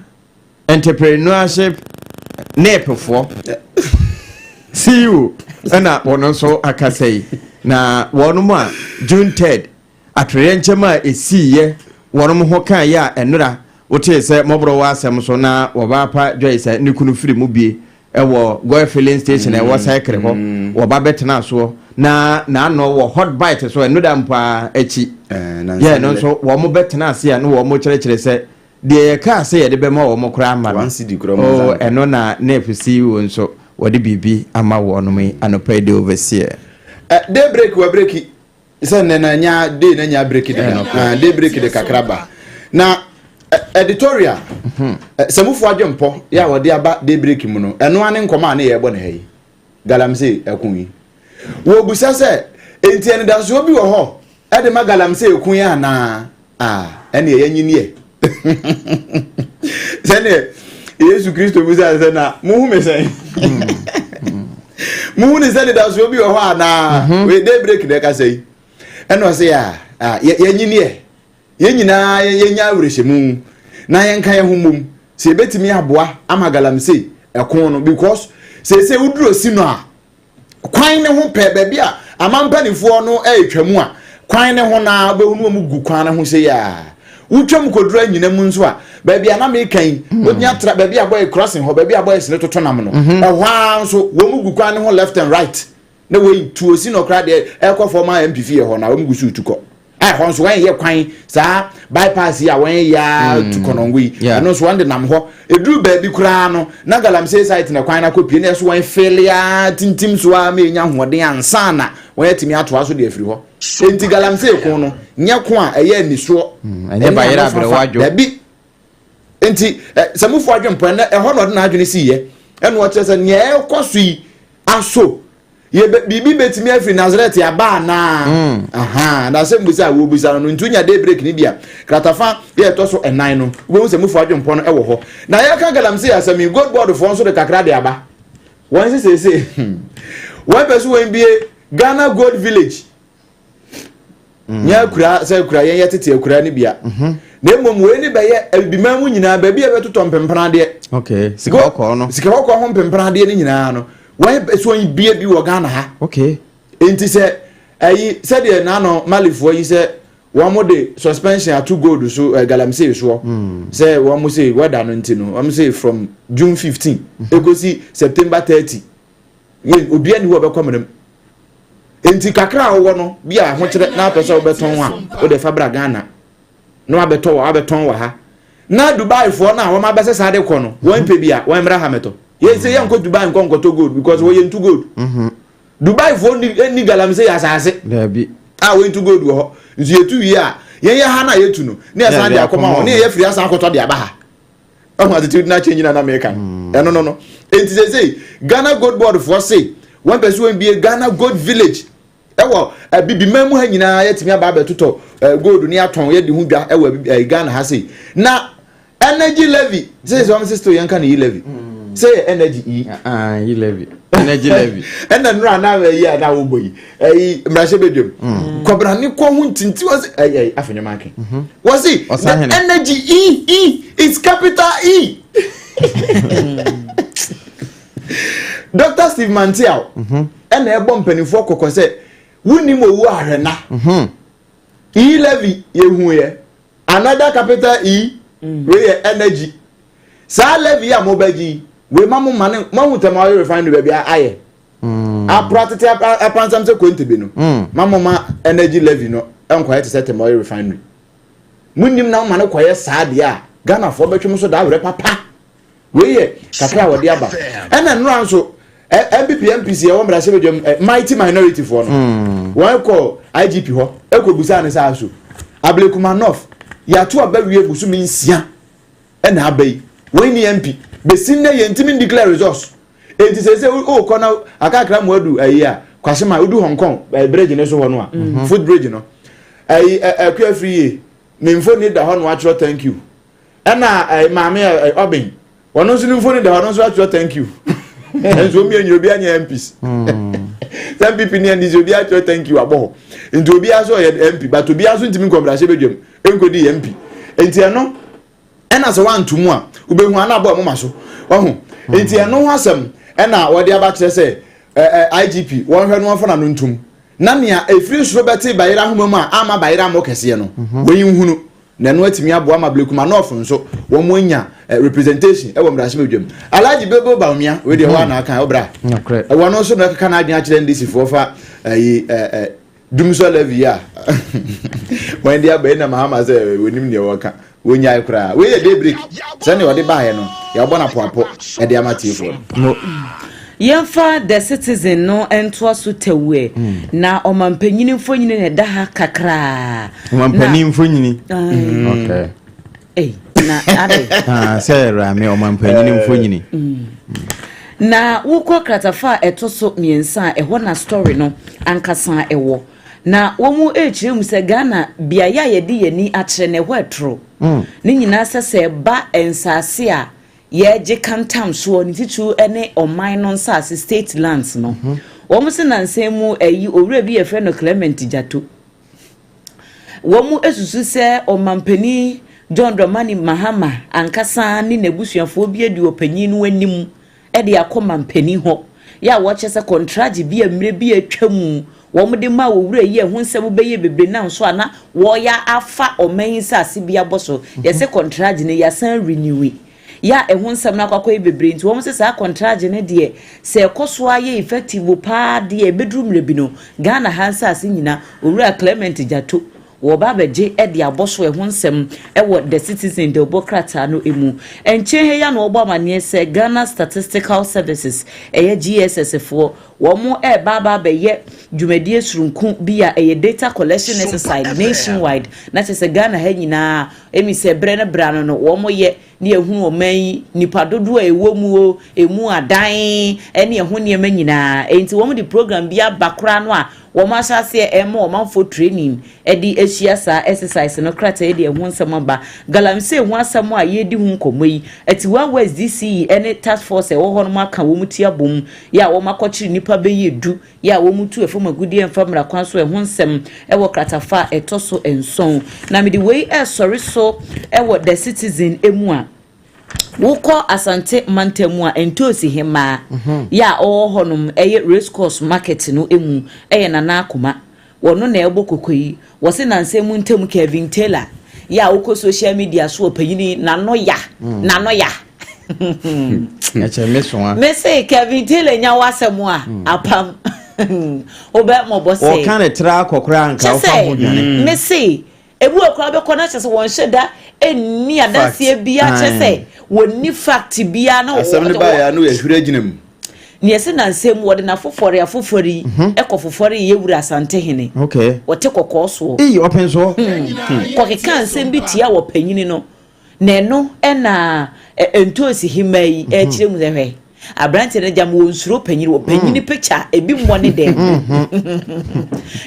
Entrepreneurship NEPfoɔ. CEO ɛna wɔn nso akasa yi na wɔn a June 3rd atwerɛnkyɛm a ɛsiiɛ wɔn ho kaeɛ a ɛnora wotee sɛ mmɔborɔ wɔ asɛm so na wɔbaa pa Joyce a ne kunu firi mu bie ɛwɔ Goil filling station a ɛwɔ cycle hɔ wɔba bɛtena soɔ na n'ano wɔ Hot Bite so ɛno da mpo a akyi yɛ no nso wɔn bɛtena ase a na wɔn kyerɛkyerɛ sɛ deɛ yɛkaa sɛ yɛde bɛma wɔn koraa ama no. Oh, ɛno na NEP CEO nso wɔde biribi ama wɔn yi anɔpa yi de overseer. Day break wɔ break sɛ nnɛ na nya day na nya break de na day break de kakra ba na editorial sɛmufo adwempɔ yɛ a wɔde aba day break mu no, ɛno ane nkɔmɔ a ne yɛbɔ ne ha yi. Galamsey ɛko yi, wɔbusa sɛ enti anidasoɔ bi wɔ hɔ ɛde ma galamsey ɛko yi anaa? A ɛne ɛyɛ nyiniɛ sɛneɛ Yesu Kristo busa sɛ, na muhu me sɛn? Muhu ne sɛ anidasoɔ bi wɔ hɔ anaa? Wei day break na ɛkasa yi, ɛna ɔsɛ a yɛnyiniɛ yɛn nyinaa yɛnya awerɛhyɛmu na yɛnka yɛn ho mmom sɛ yɛbɛtumi aboa ama galamsey ɛko no, because seesei woduro si no a, kwan ne ho pɛ baabi a amampanifoɔ no ɛretwa mu a, kwan ne ho naa wobɛhu no wɔn gu kwan ne ho sɛ yɛ a wotwa mu kɔduru anyina mu nso a, baabi a na meka yi, wotumi atra baabi a bɔyɛ crossing hɔ, baabi a bɔyɛ sene toto nam no, ɛhɔ ara nso wɔn mu gu kwan ne ho left and right na wɔyi tuo si no koraa deɛ ɛkɔ fam a mp fie hɔ na wɔn gu so tu kɔ a, ɛhɔ nso wɔn yɛ kwan saa bypass yi a wɔn yɛ a tu kɔnɔngo yi, ɛno nso wɔn de nam hɔ eduru baabi koraa no na galamsey site na kwan na kɔ pie na ɛso wɔn fele a tintim so a ma enya ahoɔden ansa na wɔn atumi atoa so de afiri hɔ. Enti galamsey ko no nyɛ ko a ɛyɛ anisoɔ. Ɛnyɛ bayerɛ abrɛwadwo. Dabi. Nti sɛmufo adwempɔ ɛnɛ ɛhɔ na ɔde n'adwene si yɛ, ɛna ɔkyerɛ sɛ nea ɛkɔ so yi aso yɛ biribi bɛtumi afiri Nazareth aba anaa? Aha na asɛm busa a wɔbusa no nti wonya day break ni bi a, kratafa yɛ ɛtɔ so 4 no, wobɛhu sɛ mufo adwempɔ no ɛwɔ hɔ. Na yɛka galamsey asɛm yi, Gold Board foɔ nso de kakra de aba. Wɔn sɛ seesei wɔn pɛ so wɔn bie Ghana Gold Village, nyɛ akura sɛ akura yɛn yɛ tete akura no bia, na mmom wei ne bɛyɛ abibiman mu nyinaa baabi a bɛtotɔ mpempenadeɛ. Okay, sika kɔkɔɔ no. Sika kɔkɔɔ ho mpempenadeɛ no nyinaa no, wɔn pɛ so wɔn bie bi wɔ Ghana ha. Nti sɛ ɛyi sɛdeɛ n'ano Malifoɔ yi sɛ wɔn de suspension ato gold so, galamsey soɔ, sɛ wɔn sɛ weather no nti no, wɔn sɛ from June 15 ekosi September 30 yɛ obiara ni hɔ ɔbɛkɔ mmerɛ mu. Nti kakra a wɔwɔ no bi a ahokyerɛ na apɛ sɛ wɔbɛtɔn a, wɔde fa bra Ghana na wabɛtɔ wɔ wabɛtɔn wɔ ha, na Dubai foɔ no a wɔn abɛsɛ saa de kɔ no, wɔn pɛ bi a wɔn mmra ha mɛtɔ. Yɛn sɛ yɛn nkɔ Dubai nkɔ nkɔtɔ gold because wɔyɛ ntu gold. Dubai foɔ ni galamsey yɛ asase a wɔn ntu gold wɔ hɔ nso. Yɛtu wie a, yɛn yɛ ha na yɛtu no ne yɛsan de akɔma wɔn ne yɛ firi asan akɔtɔ de aba ha. Ɔho attitudinal change na meka ɛno no. Enti sɛ sɛ Ghana Gold Board foɔ se wɔn pɛ so wɔn bie Ghana Gold Village ɛwɔ abibiman mu ha nyinaa, yɛtumi aba abɛtotɔ gold ne atɔn, yɛde ho dwa ɛwɔ Ghana ha sei. Na energy levy sɛ wɔn sɛ still yɛn ka ne yi levy sɛ yɛ energy yi. Ah, yi levy, energy levy. Ɛna nnura na ɛyi a na wɔbɔ yi ɛyi mmarahyɛ badwam kɔbrane kɔ ho ntinti wɔn sɛ ɛyi Afenyo-Markin wɔn si the energy E E is capital E. Dr Steve Manteaw ɛna ɛbɔ mpanimfoɔ kɔkɔ sɛ wunim owu ahwɛna E levy yɛhu yɛ another capital E wei yɛ energy. Saa levy a mobɛgye yi wei ma mo ma ne mo ahu Tema Oil Refinery baabi a ayɛ apra tete apansam sɛ kontebe no, ma mo ma energy levy no nkɔyɛ te sɛ Tema Oil Refinery. Mo nim na mo ma no kɔyɛ saa deɛ a, Ghanafoɔ bɛtwe mo so daa werɛ papa. Wei yɛ kakra a wɔde aba. Ɛna nnora nso NPP MPs ɛwɔ mmarahyɛbadwam, mighty minority foɔ no, wɔn kɔ IGP hɔ ɛkɔ busa ne saa so Ablekuma North yɛato aba wie bosome 6 ɛna aba yi, wɔn ni MP besi nnɛ yɛntumi declare results. Eti sɛ ɔkɔ na akakra mu adu ayi a Kwasima odu Hong Kong bridge ne so hɔ no a, foot bridge no, ɛyi Akua firi yie ne mfoni da hɔ na watwerɛ "thank you", ɛna maame ɔbɛn ɔno nso ne mfoni da hɔ, ɔno nso atwerɛ "thank you". Nso omi enyi obi anya MPs sɛ NPP ne NDC, obi atwerɛ "thank you" abɔ hɔ. Nti obi aso ɔyɛ MP but obi aso ntumi nkɔmbrahyɛ badwam nkɔdi MP. Nti ɛno ɛna sɛ wanto mu a, wobɛhu ana abɔ ɛmoma so ɔho. Nti ɛno ho asɛm ɛna wɔde aba kyerɛ sɛ IGP wɔnhwɛ no wɔmfa n'ano ntom na nea ɛfiri soro bɛte bayerɛ ahoma mu a ama bayerɛ ammɔ kɛseɛ no mhm. wɔyi nhunu na ɛno atumi aboa ma Blekuma North nso wɔn anya eh, representation ɛwɔ mmarahyɛbadwam Alhaji Bello Bawumia wei deɛ wɔn mhm. aka ɔbra ɛwɔ no nso na ɛkeka n'adwene akyerɛ NDC foɔ fa ɛyi ɛɛ eh, Dumsor levy a wɔn de aba yi na Mahama sɛ wɔnim deɛ wɔka wɔnyae koraa wei yɛ day break sɛnea ɔde baeɛ no yɛabɔ no apoapo ɛde ama tiefoɔ no. Yɛmfa The Citizen no ntoa so tawuɛ mm. Na ɔmampanyini mfonyini na ɛda ha kakraa. Ɔmampanin mfonyini. Mm. Okay. Ei, na adɛ. Ah, sɛ rame ɔmampanyini eh. mfonyini. Mm. Na wokɔ kratafa a ɛtɔ so mmiɛnsa a ɛhɔ na story no ankasa ɛwɔ. Na wɔn rekyerɛ mu sɛ Ghana beaeɛ a yɛde yɛn ani akyerɛ no ɛhɔ ɛtoro. Mm. Ne nyinaa sɛ sɛ ɛba nsaase a yɛregye kantam soɔ ne titiriw ne ɔman no nsaase state lands no. Mm -hmm. Wɔn se nansa mu ɛyi owura bi yɛfrɛ no Clement Gyato. Wɔsusu sɛ Ɔmanpanin John Dramani Mahama ankasa ne n'abusuafoɔ bi adi ɔpanyin no anim de akɔ manpanin hɔ yɛ a wɔkyerɛ sɛ kɔntragye bi a mmerɛ bi a atwa mu wɔde maa owura yi a ɛho nsɛm bɛyɛ bebree nam so a na wɔreyɛ afa ɔman yi nsase bi abɔ so. Yɛse kɔntragye no yɛasan renewi. Yɛ a ɛho nsɛm no akɔ akɔyɛ bebree nti wɔn se saa kɔntragye no deɛ sɛ ɛkɔ so ara yɛ effective paa deɛ ɛbɛduru mmerɛ bi no Ghana ha nsase nyina Owura Clement Gyato wɔreba abɛgye de abɔ so ɛho nsɛm wɔ The Citizen dawubɔ krataa no mu. Nkyɛn ha yi ara na wɔbɔ amaneɛ sɛ Ghana Statistical Services ɛyɛ GSS foɔ wɔn reba aba abɛyɛ dwumadie soronko bi a ɛyɛ data collection exercise nationwide na kyerɛ sɛ Ghana ha nyinaa Emi sɛ berɛ no berɛ ano no wɔyɛ ne yɛhunu ɔman yi nnipa dodoɔ a ɛwɔ mu o, ɛmu adan ne ɛho nneɛma nyinaa. Enti wɔn de program bi aba koraa no a wɔn ahyɛ aseɛ ɛrema ɔmanfoɔ training de ahyia saa exercise no krataa yi de ɛho nsɛm aba. Galamsey ho asɛm a yɛredi ho nkɔmmɔ yi, Atiwa West DCE ne task force a ɛwɔ hɔ nom aka wɔn ti abom yɛ a wɔn akɔkyere nnipa bɛyɛ du yɛ a wɔtu fam agudeɛ mfa mmara kwan so ɛho nsɛm wɔ kratafa a ɛtɔ so nson. Na mede wei resɔre so wɔ The Citizen mu a, wokɔ Asante mantam mu a, Ntoosi Hemmaa mhm. yɛ a ɔwɔ hɔnom ɛyɛ Race Course Market no mu ɛyɛ Nana Akoma. Wɔno na ɛbɔ koko yi. Wɔse nansa mu ntam Kevin Taylor yɛ a wokɔ social media so ɔpanyini n'ano ya mm. n'ano ya. Ɛkyɛ me soa. Me se Kevin Taylor nya w'asɛm a mm. apam wobɛ mɔbɔ sɛ. Ɔka ne tra akɔkora anka wofa ho dwane. Mm. Me se ebi wɔ koraa bɛkɔ na kyerɛ sɛ wɔnhyɛ da nni adanseɛ biara kyerɛ sɛ wɔnni fact biara na asɛm no baeɛ a na wɔahwiri agyina mu. Nea ɛsi nnansa mu, wɔde n'afofɔre afofɔre yi mhm. kɔ fofɔre yɛ wura Asantehene. Okay. Wɔte kɔkɔɔ soɔ. Eyi ɔpɛn soɔ. Hmm. Kɔkeka nsɛm bi tia wɔ panyini no. Na ɛno ɛna ntoosi hema yi mhm. ɛkyerɛ mu sɛ hwɛ. Aberanteɛ no gyam wɔ nsuro panyini wɔ panyini hmm. picture ebi mmɔ ne dɛm. Hmm.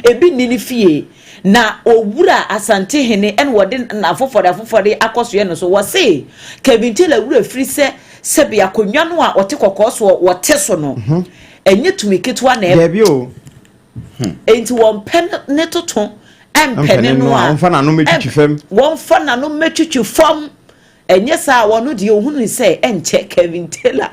Ebi nni ne fie. Na owura Asantehene ɛna wɔde n'afofɔre afofɔre akɔsoɛ no so. Wɔse Kevin Taylor wura firi sɛ Sɛbe akonnwa no a ɔte kɔkɔɔ soɔ wɔte so no, ɛnyɛ tumi ketewa na Dabi o. Enti wɔmpɛ ne toto, ɛmpɛ ne no a. Wɔmfa n'ano mmɛtwitwi fam. Wɔmfa n'ano mmɛtwitwi fam. Ɛnyɛ saa a, ɔno deɛ ɔhunu sɛ ɛnkyɛ Kevin Taylor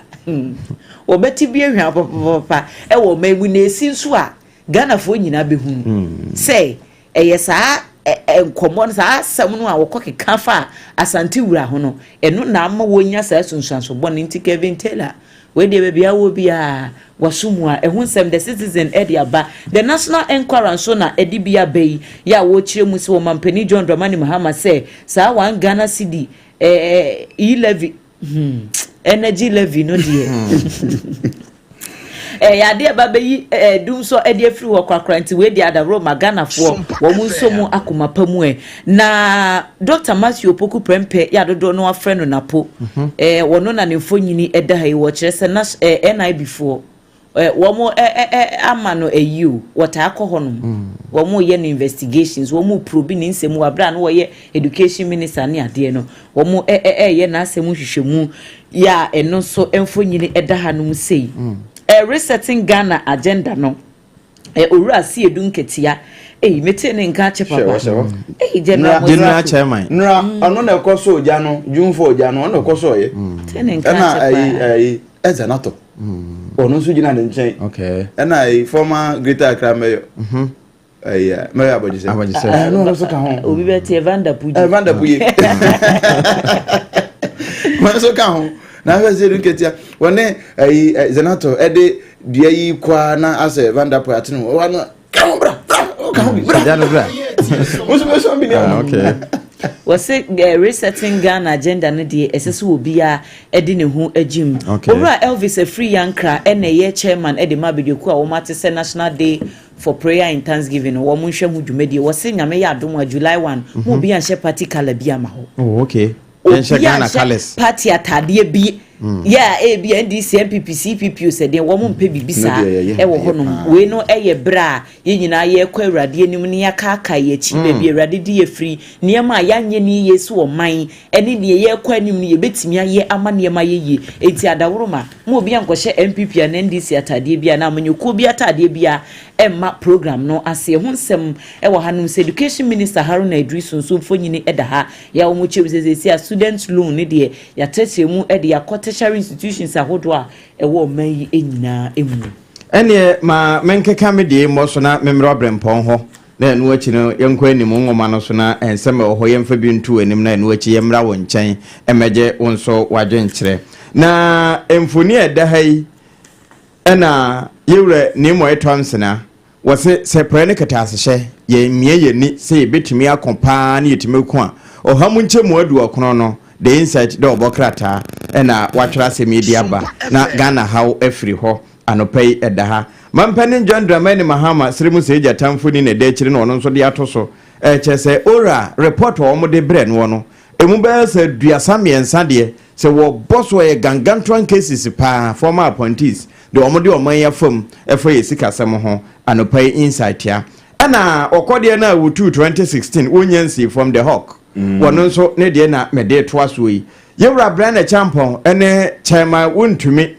wɔbɛte bi ahwa papapapa ɛwɔ ɔman mu na ɛsi nso a Ghanafoɔ nyinaa bɛhunu sɛ Ɛyɛ saa nkɔmmɔ no, saa asɛm no a wɔkɔkeka faa Asante wura ho no, ɛno na ama wɔnya saa nsunsuanso bɔne. Nti Kevin Taylor, wei deɛ baabi a wɔ biara, waso mu a, ɛho nsɛm The Citizen de aba. The National Enquirer nso na ɛde bi aba yi, yɛ a wɔrekyerɛ mu sɛ Ɔmampanin John Dramani Mahama sɛ saa one Ghana cedi e-levy, Hmm, energy levy no deɛ ɛyɛ adeɛ ba bɛyi ɛdum so ɛde afiri hɔ korakora nti wei deɛ adaworo ma Ghanafoɔ wɔn nso mu akoma pa mu ɛ na Dr. Matthew Opoku Prempeh yɛ adodoɔ no afrɛ no Napo mhm. ɛɛ wɔn na ne mfonini ɛda ha yi wɔkyerɛ sɛ na ɛɛ NIB foɔ Wɔn ama no ayi o, wɔtaa kɔ hɔ nom. Wɔn yɛ no investigations, wɔn probe ne nsɛm wɔ abere a na wɔyɛ education minister ne adeɛ no. Wɔn ɛɛyɛ n'asɛm nhwehwɛmu yɛ a ɛno nso mfonyini ɛda ha nom sei. Resetting Ghana agenda no, Owura Asiedu Nketia, ei metee ne nka akyɛ papa. Ei General General Chairman. Nra ɔno na ɛkɔ so ogya no, June 4 ogya no, ɔno na ɛkɔ so ɔyɛ. Tee ne nka akyɛ paa. Ɛna ɛyi ɛyi ɛdza n'atɔ. Ɔno nso gyina ne nkyɛn. Ɛna yi former Greater Accra Mayor. Ɛyɛ Mayor Abɔgyesɛ. Abɔgyesɛ. Ɛno ɔno nso ka ho. Obi bɛ tie Vanda Puye. Vanda Puye. Wɔn nso ka ho. Na afɛ sɛ Asiedu Nketia wɔne ɛyi Zanetor ɛde dua yi kɔa na asɛ Vanda Puye atene ho. Wɔn ano ka ho bra bra ka ho bi bra. Ɛgya no bra. Wɔn nso bɛ sɔn bi ne Ah, ho. okay. Wɔse Resetting Ghana agenda no deɛ, ɛsɛ sɛ obiara de ne ho gyim. Owura Elvis Afriyie Ankrah na ɛyɛ chairman de ma abadwakuo a wɔate sɛ National Day for Prayer and Thanksgiving no, wɔn nhwɛ ho dwumadie. Wɔse Nyame yɛ adom a, July 1, mo obiara nhyɛ party colour bi ama hɔ. Oh, okay. Yɛnhyɛ Obiara Ghana nhyɛ colours. party ataadeɛ bi. Yɛ a ebi NDC, NPP, CPP o, sɛ deɛ wɔn mpɛ biribi saa deɛ yɛyɛ ɛwɔ yɛ hɔnom. paa. Wei no ɛyɛ berɛ a yɛn nyinaa yɛrekɔ Awurade anim na yɛakaakae yɛn akyi, baabi a Awurade de yɛ firi, nneɛma a yɛanyɛ no yie so ɔman, ɛne deɛ yɛrekɔ anim no yɛbɛtumi ayɛ ama nneɛma ayɛ yie. Enti adaworoma, ma obi ankɔhyɛ NPP anaa NDC ataadeɛ bi anaa amanyɔkuo bi ataadeɛ bi a ɛmma program no ase. Ɛho nsɛm ɛwɔ hanom sɛ Education Minister Haruna Iddrisu nso mfonyini ɛda ha. Yɛ a wɔn kyerɛ mu sɛ seesei a student loan ne deɛ yɛatrɛtrɛ mu de akɔ tertiary institutions ahodoɔ a ɛwɔ ɔman yi nyinaa mu. Ɛneɛ ma menkeka me deɛ mmɔ so na memmrɛ ɔbrɛmpɔn hɔ, na ɛno akyi no yɛnkɔ anim nwoma no so na nsɛm a ɛwɔ hɔ yɛmfa bi nto anim, na ɛno akyi yɛmmra wo nkyɛn mmɛgye wo nso w'adwenkyerɛ. Na mfoni a ɛda ha yi ɛna yɛwura Nimoy Thompson a wɔse sɛ prɛ ne kɛtɛasehyɛ yɛmmia yɛni sɛ yɛbɛtumi ako paa ne yɛtumi ko a 190 no. The Insight dɛ ɔbɔ krataa ɛna watwerɛ asɛm yi de aba na Ghana haw afiri hɔ. Anɔpa yi ɛda ha, mampanin John Dramani Mahama sere mu sɛ egya tamfo ni na ɛda akyire na ɔno nso de ato so ɛkyɛ sɛ ORAL report a wɔde brɛ noɔ no emu bɛyɛ sɛ 33 deɛ sɛ wɔbɔ so ɛyɛ gargantuan cases paa, former appointees de wɔn de ɔman yi afam ɛfa yɛ sikasɛm ho. Anɔpa yi Insight a ɛna ɔkɔdeɛ no a wɔtuu 2016 wɔnya nsii from The Hawk, wɔno nso ne deɛ na mɛde toa soɔ yi. Yɛwura Bryan Acheampong ne Chairman Wontumi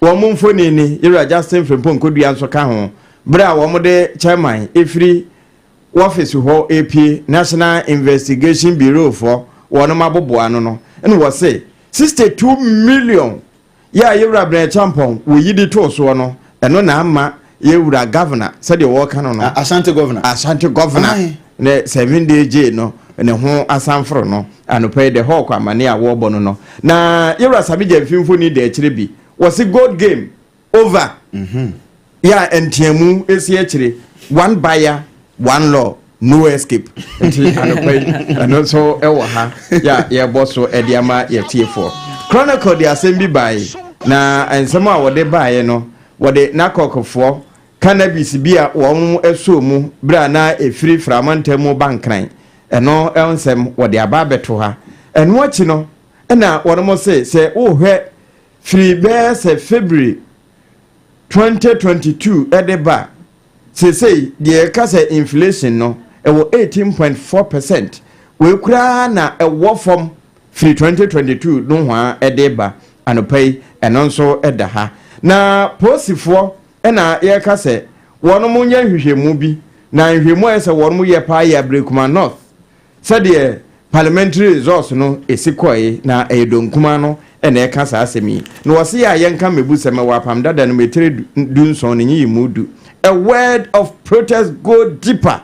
wɔn mo mfoni ni. Yɛwura Justin Frimpong Kodua nso ka ho berɛ a wɔn de chairman efiri wɔfisi hɔ epie National Investigation Bureau foɔ wɔn aboboa ano no, ɛna wɔse 62 million yɛ a yɛwura Bryan Acheampong wɔyi de too soɔ no, ɛno na ama yɛwura governor sɛdeɛ wɔreka no. Ashanti governor. Ashanti governor ne 7-day jail no ne ho asanforo no. Anɔpa yi The Hawk amane a wɔrebɔ no, na yɛwura Sammy Gyamfi mfoni da akyire bi. Wɔsi gold game over yɛ a nteamu esi akyire, one buyer, one law, no escape. Nti anɔpa yi ɛno nso ɛwɔ ha yɛ a yɛbɔ so ɛde ama yɛtiefoɔ. Chronicle de asɛm bi baeɛ, na nsɛm a wɔde baeɛ no, wɔde n'akɔkɔfoɔ cannabis bi a wɔn ɛsɔ mu berɛ a na ɛfiri framantam mu ba Nkran, ɛno nsɛm wɔde aba abɛto ha. Ɛno akyi no ɛna wɔn mo se sɛ wohwɛ firi bɛyɛ sɛ February 2022 ɛde ba seesei deɛ, yɛka sɛ inflation no ɛwɔ 18.4%. Wei koraa na ɛwɔ fam firi 2022 no ho a ɛde ba. Anɔpa yi ɛno nso ɛda ha. Na polisifoɔ ɛna yɛka sɛ wɔn mo nyɛ nhwehwɛmu bi, na nhwehwɛmu a yɛ sɛ wɔn mo yɛ paa yɛ Ablekuma North sɛdeɛ parliamentary results no esi kɔɛ, na ɛyɛ donkuma no ɛna ɛka saa asɛm yi na wɔsi yɛ a yɛnka mmebu sɛm ɛwɔ Apam Dada no metire 17 ne nyiyi mu 10. A word of protest go deeper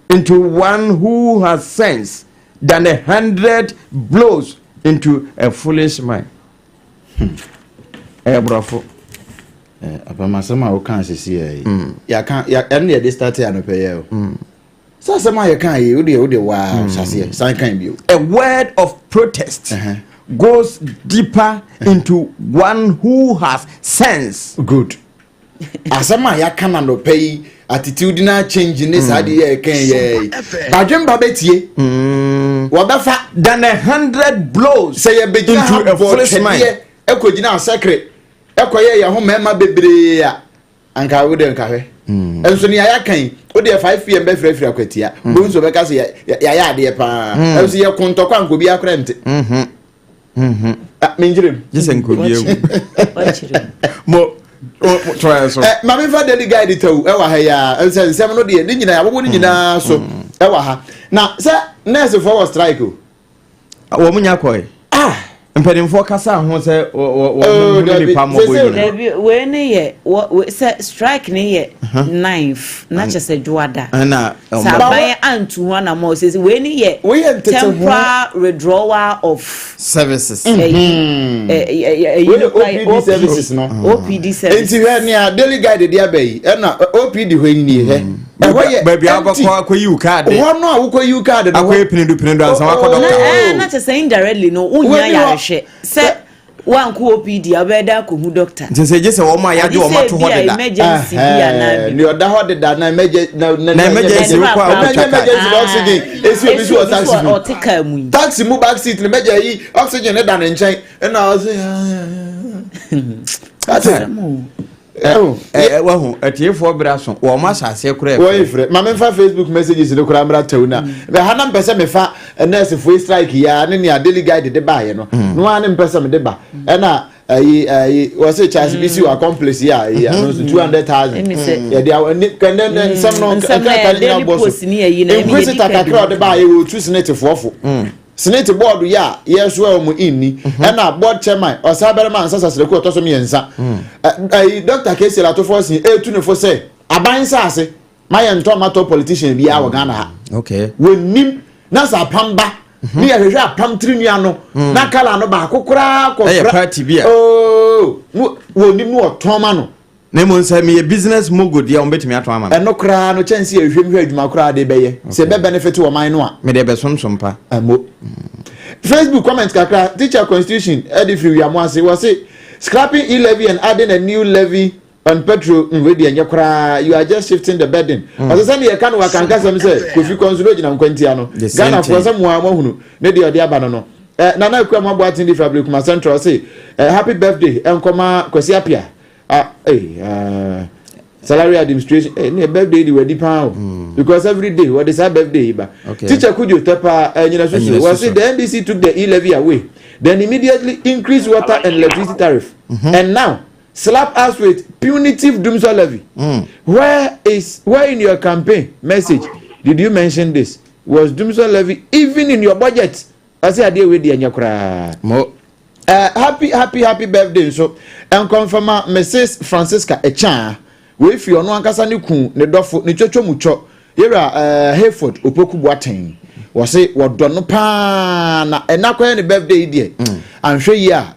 into one who has sense than 100 blows into a foolish mind. Ɛyɛ borɔfo. Apam asɛm a woka sisi yɛ yi yɛaka ɛno yɛde start anɔpɛ yɛ o sɛ asɛm a yɛka yi, wodeɛ waa hyɛseɛ san kan bio. A word of protest goes deeper into one who has sense. Good. Asɛm a yɛaka na nɔpɛ yi, attitudinal change ne saa de yɛ ɛka yɛ yi, badwemba bɛtie, wɔbɛfa than 100 blows sɛ yɛbɛgyina into a foolish mind. Bɔtwɛdeɛ ɛkɔgyina asɛkere ɛkɔyɛ yɛn ho mmarima bebree a anka wo de nka hwɛ nso nea yɛaka yi, wo deɛ 5 pm bɛfirafira akwatia bohu nso bɛka sɛ yɛayɛ adeɛ paa, ɛnso yɛ kontɔkɔ anka obi akora nte. Menkyerɛ mu. Gye sɛ nkɔbi awu mo tɔɛ so. Maame fa Daily Guide tawu ɛwɔ ha yi a nsɛ nsɛm no deɛ ne nyinaa yɛabobɔ ne nyinaa so ɛwɔ ha, na sɛ nɛɛsefoɔ wɔ strike o. Wɔn nya kɔɛ. Ah. Mpanimfoɔ kasa ho sɛ Oh, wɔn dabi. nipa mmɔbɔ Sese- yi no. Dabi, wei ne yɛ sɛ strike ne yɛ ninth na kyɛ sɛ dwoada. Ɛna Sɛ ɔmo aban antu ho anamɔ sɛ wei ne yɛ Wei yɛ ntete ho. temporary withdrawal of services. ɛyi ɛyi Wei no yɛ kora yɛ OPD services no. OPD services. Nti hwɛ nea Daily Guide de aba yi, ɛna OPD hɔ yi nie, hɛ ɛhɔ yɛ Baabi a empty. wobɛkɔ akɔyi wo kaade. Hɔ no a wokɔ yi wo kaade no Akɔyɛ pinedu pinedu ansa wakɔ Oh, dɔkta Na hɔ. na kyɛ sɛ indirectly no wonya Wei ni hɔ. yarehwɛ sɛ wankɔ OPD a, wobɛyɛ dɛ akɔhu doctor. Nti sɛ gye sɛ wɔn a yɛagye wɔn ato hɔ Ade sɛ deda. ebi a emergency bi anaa bi. Nea ɔda hɔ deda na emergency na Na emergency wokɔ a na wotwa card. emergency na oxygen esi obi so wɔ taxi mu. Ɔte kaa mu yi. Taxi mu back seat ne mɛgya yi, oxygen ne da ne nkyɛn, ɛna ɔsɛ ate ɛho. Ɛ wahu atiefoɔ bere aso wɔn ahyɛ aseɛ koraa. Wɔyi frɛ maame nfa Facebook messages ne koraa mmra tɛw na bɛ ha na mpɛ sɛ mefa nurse yi strike yi a ne nea Daily Guide de baayɛ no no ara ne mpɛ sɛ mede ba, ɛna ɛyi wɔsɛ Charles Bisi wɔ accomplice yi a ɛyi ano nso 200,000. Ɛmi sɛ- Yɛde awɔ ne kɛndɛ ne nsɛm no. Nsɛm no nkrataa yɛ ne nyinaa Daily bɔ Post so ne ɛyi na ɛmi yɛ Inquisitor di kakra a ɔde baayɛ wɔ otu senate fo senate board yi a yɛso a wɔn nni, ɛna board chairman ɔsan bɛrɛ nsa sasrɛku ɔtɔ so mmiɛnsa, ɛyi Dr Cassiel Ato Forson etu ne fo sɛ aban nsaase ma yɛ ntɔ ma tɔ politician biara wɔ Ghana ha. Wɔnim na sɛ apam ba ne yɛhwehwɛ apam tiri nua no na colour no baako koraa kɔ. Ɛyɛ party bi a. Ooo, wɔnim no ɔtɔn ma no. Na mmom sɛ meyɛ business mogul deɛ, wɔn bɛtumi atɔn ama me. Ɛno koraa no kyɛnse yɛhwehwɛ mu hwɛ adwuma koraa de bɛyɛ sɛ ɛbɛ benefit wɔ man no a. Mede bɛsomsom pa. Ɛmo Facebook comment kakra, teacher constitution ɛde firi wiamu ase, wɔse scrapping e-levy and adding a new levy on petrol nwe deɛ nyɛ koraa, you are just shifting the burden. Ɔsɛ sɛ ne yɛka no wakankasɛm sɛ Kofi kɔnso no gyina nkwantia no. The same Ghanafoɔ thing. sɛ moa moahunu ne deɛ ɔde aba no Nana Akua mo aboaten de firi Ablekuma Central sɛ happy birthday ɛnkɔma Kwasi Apia, ah, salary administration ne birthday di wadi paa o, because every day wɔde saa birthday yi ba. Teacher Kujo Tepa ɛnyina soso Ɛnyina wɔsi soso. the NDC took the e-levy away, then immediately increase water and electricity tariff and now slap us with punitive dumsor levy. Where in your campaign message did you mention this? Was dumsor levy even in your budget? Ɔsi adeɛ wei di ɛnyɛ koraa. Mo. Happy happy happy birthday nso nkɔnfama Mrs Francisca Echan, wei fi ɔno ankasa ne kun ne dɔfo ne twotwo mu twɔ yɛwura Hayford Opoku Boateng, wɔsi wɔdɔ no paa na ɛna kɔyɛ ne birthday yi deɛ, anhwɛ yi a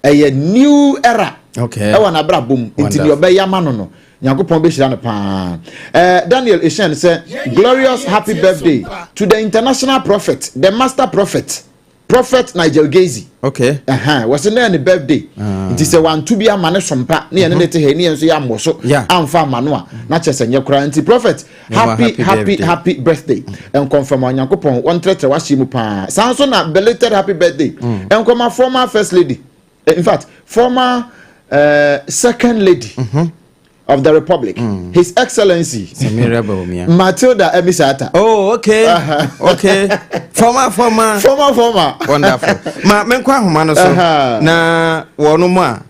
ɛyɛ new era ɛwɔ n'abrabɔ mu, nti deɛ ɔbɛyɛ ama no Nyankopɔn bɛhyira no paa. Daniel Eshan sɛ glorious happy birthday to the international prophet, the master prophet, Prophet Nigel Gazy. Wɔsɛ ne yɛ ne birthday nti sɛ wanto bi ama ne sompa ne yɛ ne ne te ha ne yɛn nso yɛ ammɔ so amfa ama no a, na kyerɛ sɛ nyɛ koraa, nti prophet, happy happy happy birthday. Happy birthday nkɔnfam Onyankopɔn wɔntrɛtrɛ wahyɛ mu paa. Saa nso na belated happy birthday nkɔma former first lady, in fact former second lady of the republic, His Excellency Samira Bawumia. Matilda Amissah-Arthur. Oh, okay, former former. Former former. Wonderful. Ma menkɔ ahoma no so na wɔn mu a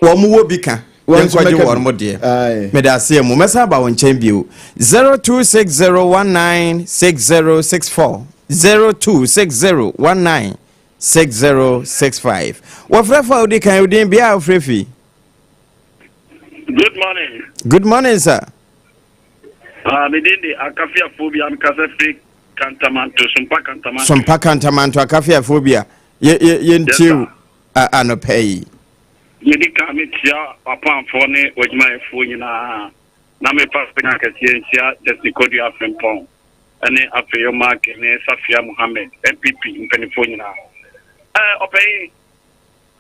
wɔn mu wɔ bi ka Wɔn nso yɛnkɔgye mɛka wɔn bi. mo deɛ. Aye. Mede aseɛ mu mɛsa aba wɔn nkyɛn bio, 0260196064, 0260196065. Wɔfrɛ fa odi kan, odin bia a wofrɛ fi. Good morning. Good morning, sir. Me din de Akafia Phobia. I'm kasa firi Kantamanto, Sumpa Kantamanto. Sompa Kantamanto, Akafiafoɔ bi a yɛntie wo anɔpɛ yi. Medi ka metia wapamfoɔ ne w'adwumayɛfoɔ nyinaa na mefa nya kɛseɛ nhyia Justin Kodua Frimpong ɛne afei Mark ne Safia Muhammed, NPP mpanimfoɔ nyinaa. Ɔpanyin,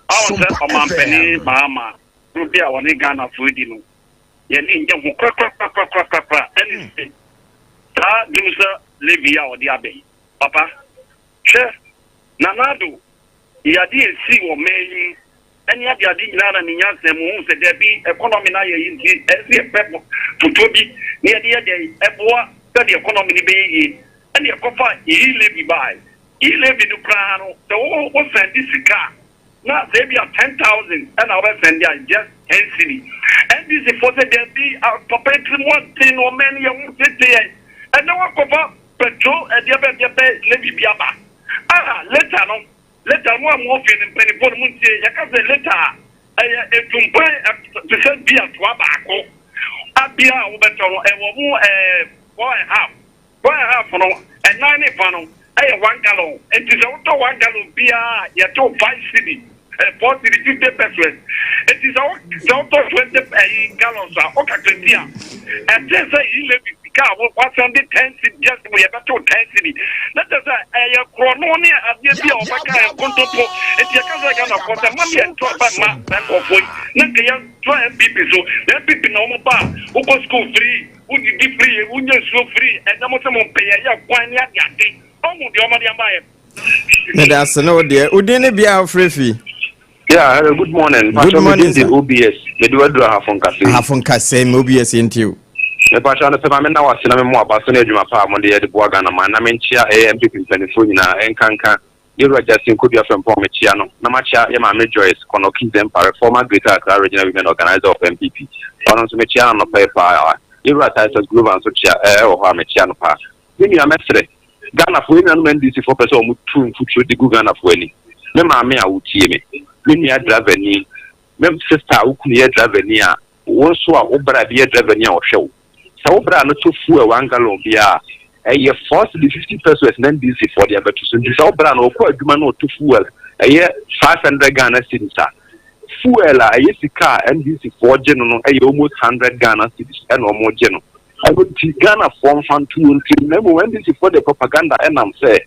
ɔwɔ sɛ Sumpa ɔmampanin FM. Mahama kuro bi a wɔne Ghanafoɔ di no, yɛne nyɛ ho korakorakorakorakora, ɛne sɛ saa dumsor levy a ɔde abɛn papa, hwɛ Nana Addo yade esi wɔ mɛn yi mu ɛne ade ade nyinaa na ne nyansa mu ohun sɛ dɛbi economy na yɛ yi, nti ɛsi ɛpɛ foto bi ne yɛde yɛ dɛ ɛboa sɛdeɛ economy no bɛyɛ yie, ɛne ɛkɔfa e-levy baa. E-levy no koraa no, sɛ wo send sika a, na sɛ ebi a 10,000 ɛna wɔbɛ send a, just 10 cedi. NDC fo sɛ dɛbi, papa etiri mu ɔden na ɔmɛn yɛ ho tete yɛ ɛnɛ wakɔfa petrol ɛdeɛ bɛ deɛ bɛ levy bi aba a later no. Leta mo a mowɔ fie no, mpanimfoɔ no, montie. Yɛka sɛ leta a, ɛyɛ atumpan te sɛ bia toa baako. A bia a wobɛtɔ no, ɛwɔ mu ɛɛ 4.5. 4.5 no, ɛnan ne fa no, ɛyɛ 1 gallon. Nti sɛ wotɔ 1 gallon biara a, yɛto 5 cedi, 4 cedi 50 pesewas. Nti sɛ wotɔ 20 ɛyi gallons a, wo calculate a, ɛte sɛ yi levy sika a wasan de 10 cedi, just yɛbɛto 10 cedi. Na kyerɛ sɛ ɛyɛ korɔno ne adeɛ bi a wɔbɛka yɛ nkontompo. Nti yɛka sɛ Ghanafoɔ sɛ ma yɛnto aba mma saa nkurɔfoɔ yi, na nka yɛntoa NPP so. Na NPP na wɔn ba a, wokɔ school free, wodidi free, wonya nsuo free. Ɛnɛ mo sɛ mo mpɛ yɛyɛ kwan ne ade ade ɔhu deɛ ɔmɔde ama yɛ. Meda ase ne wo deɛ. Wodin ne bia a wofrɛ fi? Yeah, hello, good morning. Good Pastor morning, Medin de sir. OBS. Mede waduru Ahafo Nkase. Ahafo Nkasɛm OBS, nti o. Mepakyɛ no sɛ ma mena wase na memmɔ aba so ne adwuma pa a mode yɛde boa Ghana man, na menkyea ɛyɛ NPP mpanimfoɔ nyinaa, ɛnkanka yɛwura Justin Kodua Frempɔn, mekyea no, na makyea yɛ maame Joyce Kɔnɔki Zempare, former Greater Accra Regional Women Organizer of NPP. Ɔno nso mekyea no anɔpa yi paa. Yɛwura Titus Glover nso kyea ɛwɔ hɔ a mekyea no paa. Me nua, mɛsrɛ Ghanafoɔ, yɛn nuanom NDC foɔ pɛ sɛ ɔmo tu mfuturo de gu Ghanafoɔ ani. Me maame a wotie me, me nua driver ni, me sister a wo kunu yɛ driver ni a, wo nso a wo bra bi yɛ driver ni a ɔhwɛ wo sɛ wo bra no to fuel 1 gallon biara, ɛyɛ 4 cedi 50 pesewas na NDC foɔ de abɛto so. Nti sɛ wo bra no ɔkɔ adwuma na ɔto fuel ɛyɛ 500 Ghana cedis a, fuel a ɛyɛ sika a NDC foɔ gye no ɛyɛ almost 100 Ghana cedis ɛna ɔmo gye no. Ɛno nti Ghanafoɔ mfa nto wɔn tirim, na mmom NDC foɔ de propaganda ɛnam sɛ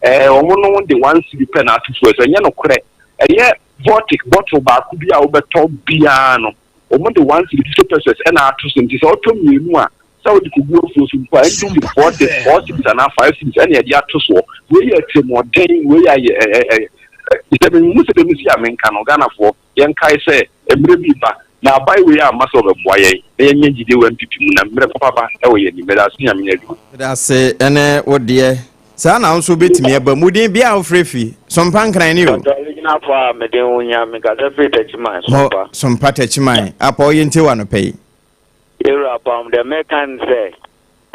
ɔmo no de 1 cedi pɛ na ato fuel so. Ɛnyɛ nokorɛ. Ɛyɛ Voltic bottle baako bi a wobɛtɔ biara no, ɔmo de 1 cedi 50 pesewas ɛna ato so. Nti sɛ ɔtɔ mmienu a, sɛ wode kogu afuo so mpo a, NDC foɔ de 4 cedis anaa 5 cedis ɛna yɛde ato soɔ. Wei yɛ atirimuɔden, wei yɛ ayɛ ɛ ɛ ɛ sɛ mehu sɛ dɛm si a menka no. Ghanafoɔ, yɛnkae sɛ mmerɛ bi ba na aban wei amma sɛ ɔbɛboa yɛn na yɛnyɛ gyidie wɔ NPP mu, na mmerɛ papa ba ɛwɔ yɛn anim. Mɛda ase, Nyame nyɛ adwuma. Meda ase ɛne wo deɛ. Saa na wo nso wobɛtumi aba mu. Wodin bia a wofrɛ fi? Sompa Nkran ne o. Gyinafo a mede ho hia, mekasa firi Takyiman. Mo. Sompa. Sompa Takyiman apa, ɔyɛ nti wa nɔpɛ yi. Yɛwura Pam, deɛ meka ne sɛ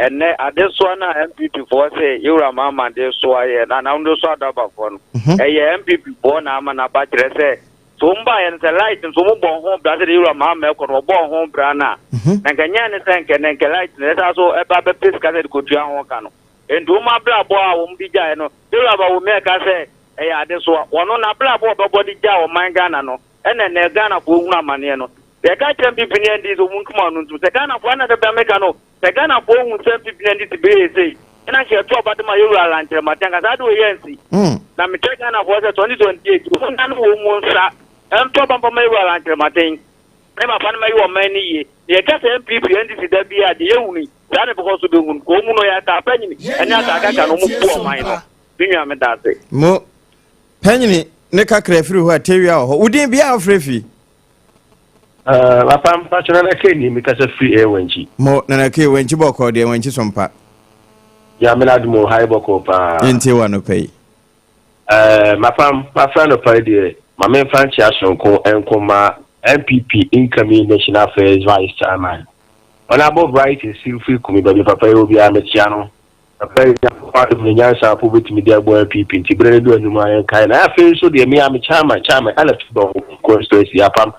ɛnɛ adesoa no a NPP foɔ sɛ yɛwura Mahama de soa yɛ na anam de soa adabafoɔ no, ɛyɛ NPP foɔ na ama n'aba. Kyerɛ sɛ so wɔn baayɛ no sɛ light nso wɔn bɔ ho bra sɛ de yɛwura Mahama ɛkɔ no, wɔbɔ ho bra no a, na nka nyɛ ne sɛ nkɛ ne nkɛ light no ɛsa so ɛba bɛpɛ sika sɛ de kotua ho ka no. Nti wɔn abrabɔ a wɔn de gyaeɛ no, yɛwura Bawumia ɛka sɛ ɛyɛ adesoa, wɔn n'abrabɔ a ɔbɛbɔ de gya ɔman Ghana no, ɛna ɛnɛ Ghanafoɔ hunu amaneɛ no. Yɛka kyerɛ NPP ne NDC, ɔmu ntoma no ntom sɛ Ghanafoɔ ana dada meka no sɛ Ghanafoɔ hu sɛ NPP ne NDC bɛyɛ sei, ɛna nhyɛ ɛto aba de ma yɛwura Alan Kyerematen anka saa de wɔyɛ nsi. Na mekyerɛ Ghanafoɔ sɛ 2028 wɔn nane wɔn mu nsa ɛnto aba mpa ma yɛwura Alan Kyerematen ne papa no ma yi ɔman no yie. Na yɛka sɛ NPP NDC da bi a deɛ yɛhunu yi saa ne bɛkɔ so bɛhunu ka ɔmu no yɛ ataa panyini ɛne ataa kaka na ɔmu bu ɔman no. Me nua, meda ase. Mo panyini ne kakra firi hɔ a tewia wɔ hɔ. Wodin bia a wofrɛ fi? Papa, mpakyɛ, Nana K ni, mekasa firi ɛyɛ Wankyi. Mo Nana K, Wankyi bɔkɔɔ deɛ? Wankyi so mpa? Nyame no adom o, ha yɛ bɔkɔɔ paa. Yɛntie wɔ anɔpa yi. Mapam mafrɛ anɔpa yi deɛ, ma memfa nkyea sononko nko ma NPP incoming National Affairs Vice Chairman, Honourable Bright Nsimfiri Kumi. Baabi papa yi wɔ biara, mekyea no. Papa yi, Nyankopɔn adom ne nyansa po bɛtumi de aboa NPP, nti berɛ no du anim a yɛnkae na afei nso deɛ me a me chairman Alex Dɔn constituency apam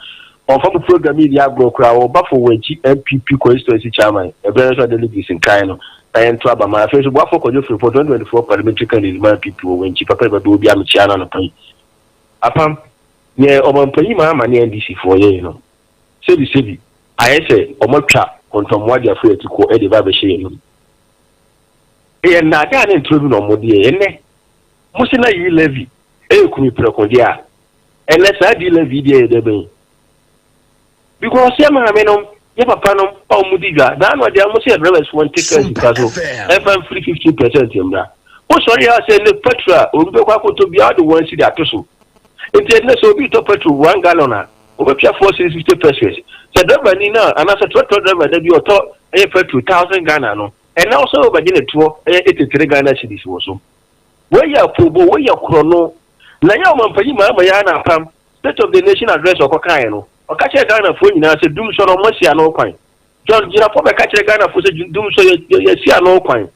ɔmfa mo program yi di agorɔ koraa. Wɔba fo Wankyi NPP constituency chairman, ɛberɛ no nso a delegates nkae no na yɛnto aba ma. Afei nso Boafo Kwadwo Firipɔ, 2024 parliamentary candidate ma NPP wɔ Wankyi. Papa yi, baabi wɔ bi a mekyia no anɔpa yi. Apam neɛ ɔmampanyin ma ama ne NDC foɔ yɛi no, sɛbi sɛbi, ayɛ sɛ ɔmatwa kɔntɔmmoa de afiri atikɔ de ba abɛhyɛ yɛn mu. Ɛyɛ nnaadaa ne ntoro bi na ɔmo deɛ. Ɛnɛ mo se na yi levy ɛyɛ kumi prɛko deɛ a, ɛnɛ saa di levy deɛ yɛ dɛ bɛn? Because yɛ maame nom, yɛ papa nom a ɔmo di dwa daa no adeɛ, ɔmo sɛ yɛ drivers foɔ nte kaa sika so ɛfa mfiri 15% mmra. Wosɔre yɛ sɛ ne petrol a obi bɛkɔ akɔtɔ biara de 1 cedi ato so. Nti ɛnɛ sɛ obi tɔ petrol 1 gallon a, wɔbɛtua 4 cedi 50 pesewas. Sɛ driver ni na anaasɛ trɔtrɔ driver da bi ɔtɔ ɛyɛ petrol 1,000 Ghana no, ɛnɛ ɔsɛ wɔbɛgye ne toɔ ɛyɛ 83 Ghana cedis wɔ so. Wɔyɛ apobo, wɔyɛ korɔno na yɛ ɔmampanyin maa ama yɛ ana. Apam State of the Nation Address ɔkɔkaeɛ no, ɔka kyerɛ Ghanafoɔ nyinaa sɛ dum sɔ no ɔmo asi ano kwan. John Jinapor bɛka kyerɛ Ghanafoɔ sɛ dum sɔ yɛsi ano kwan.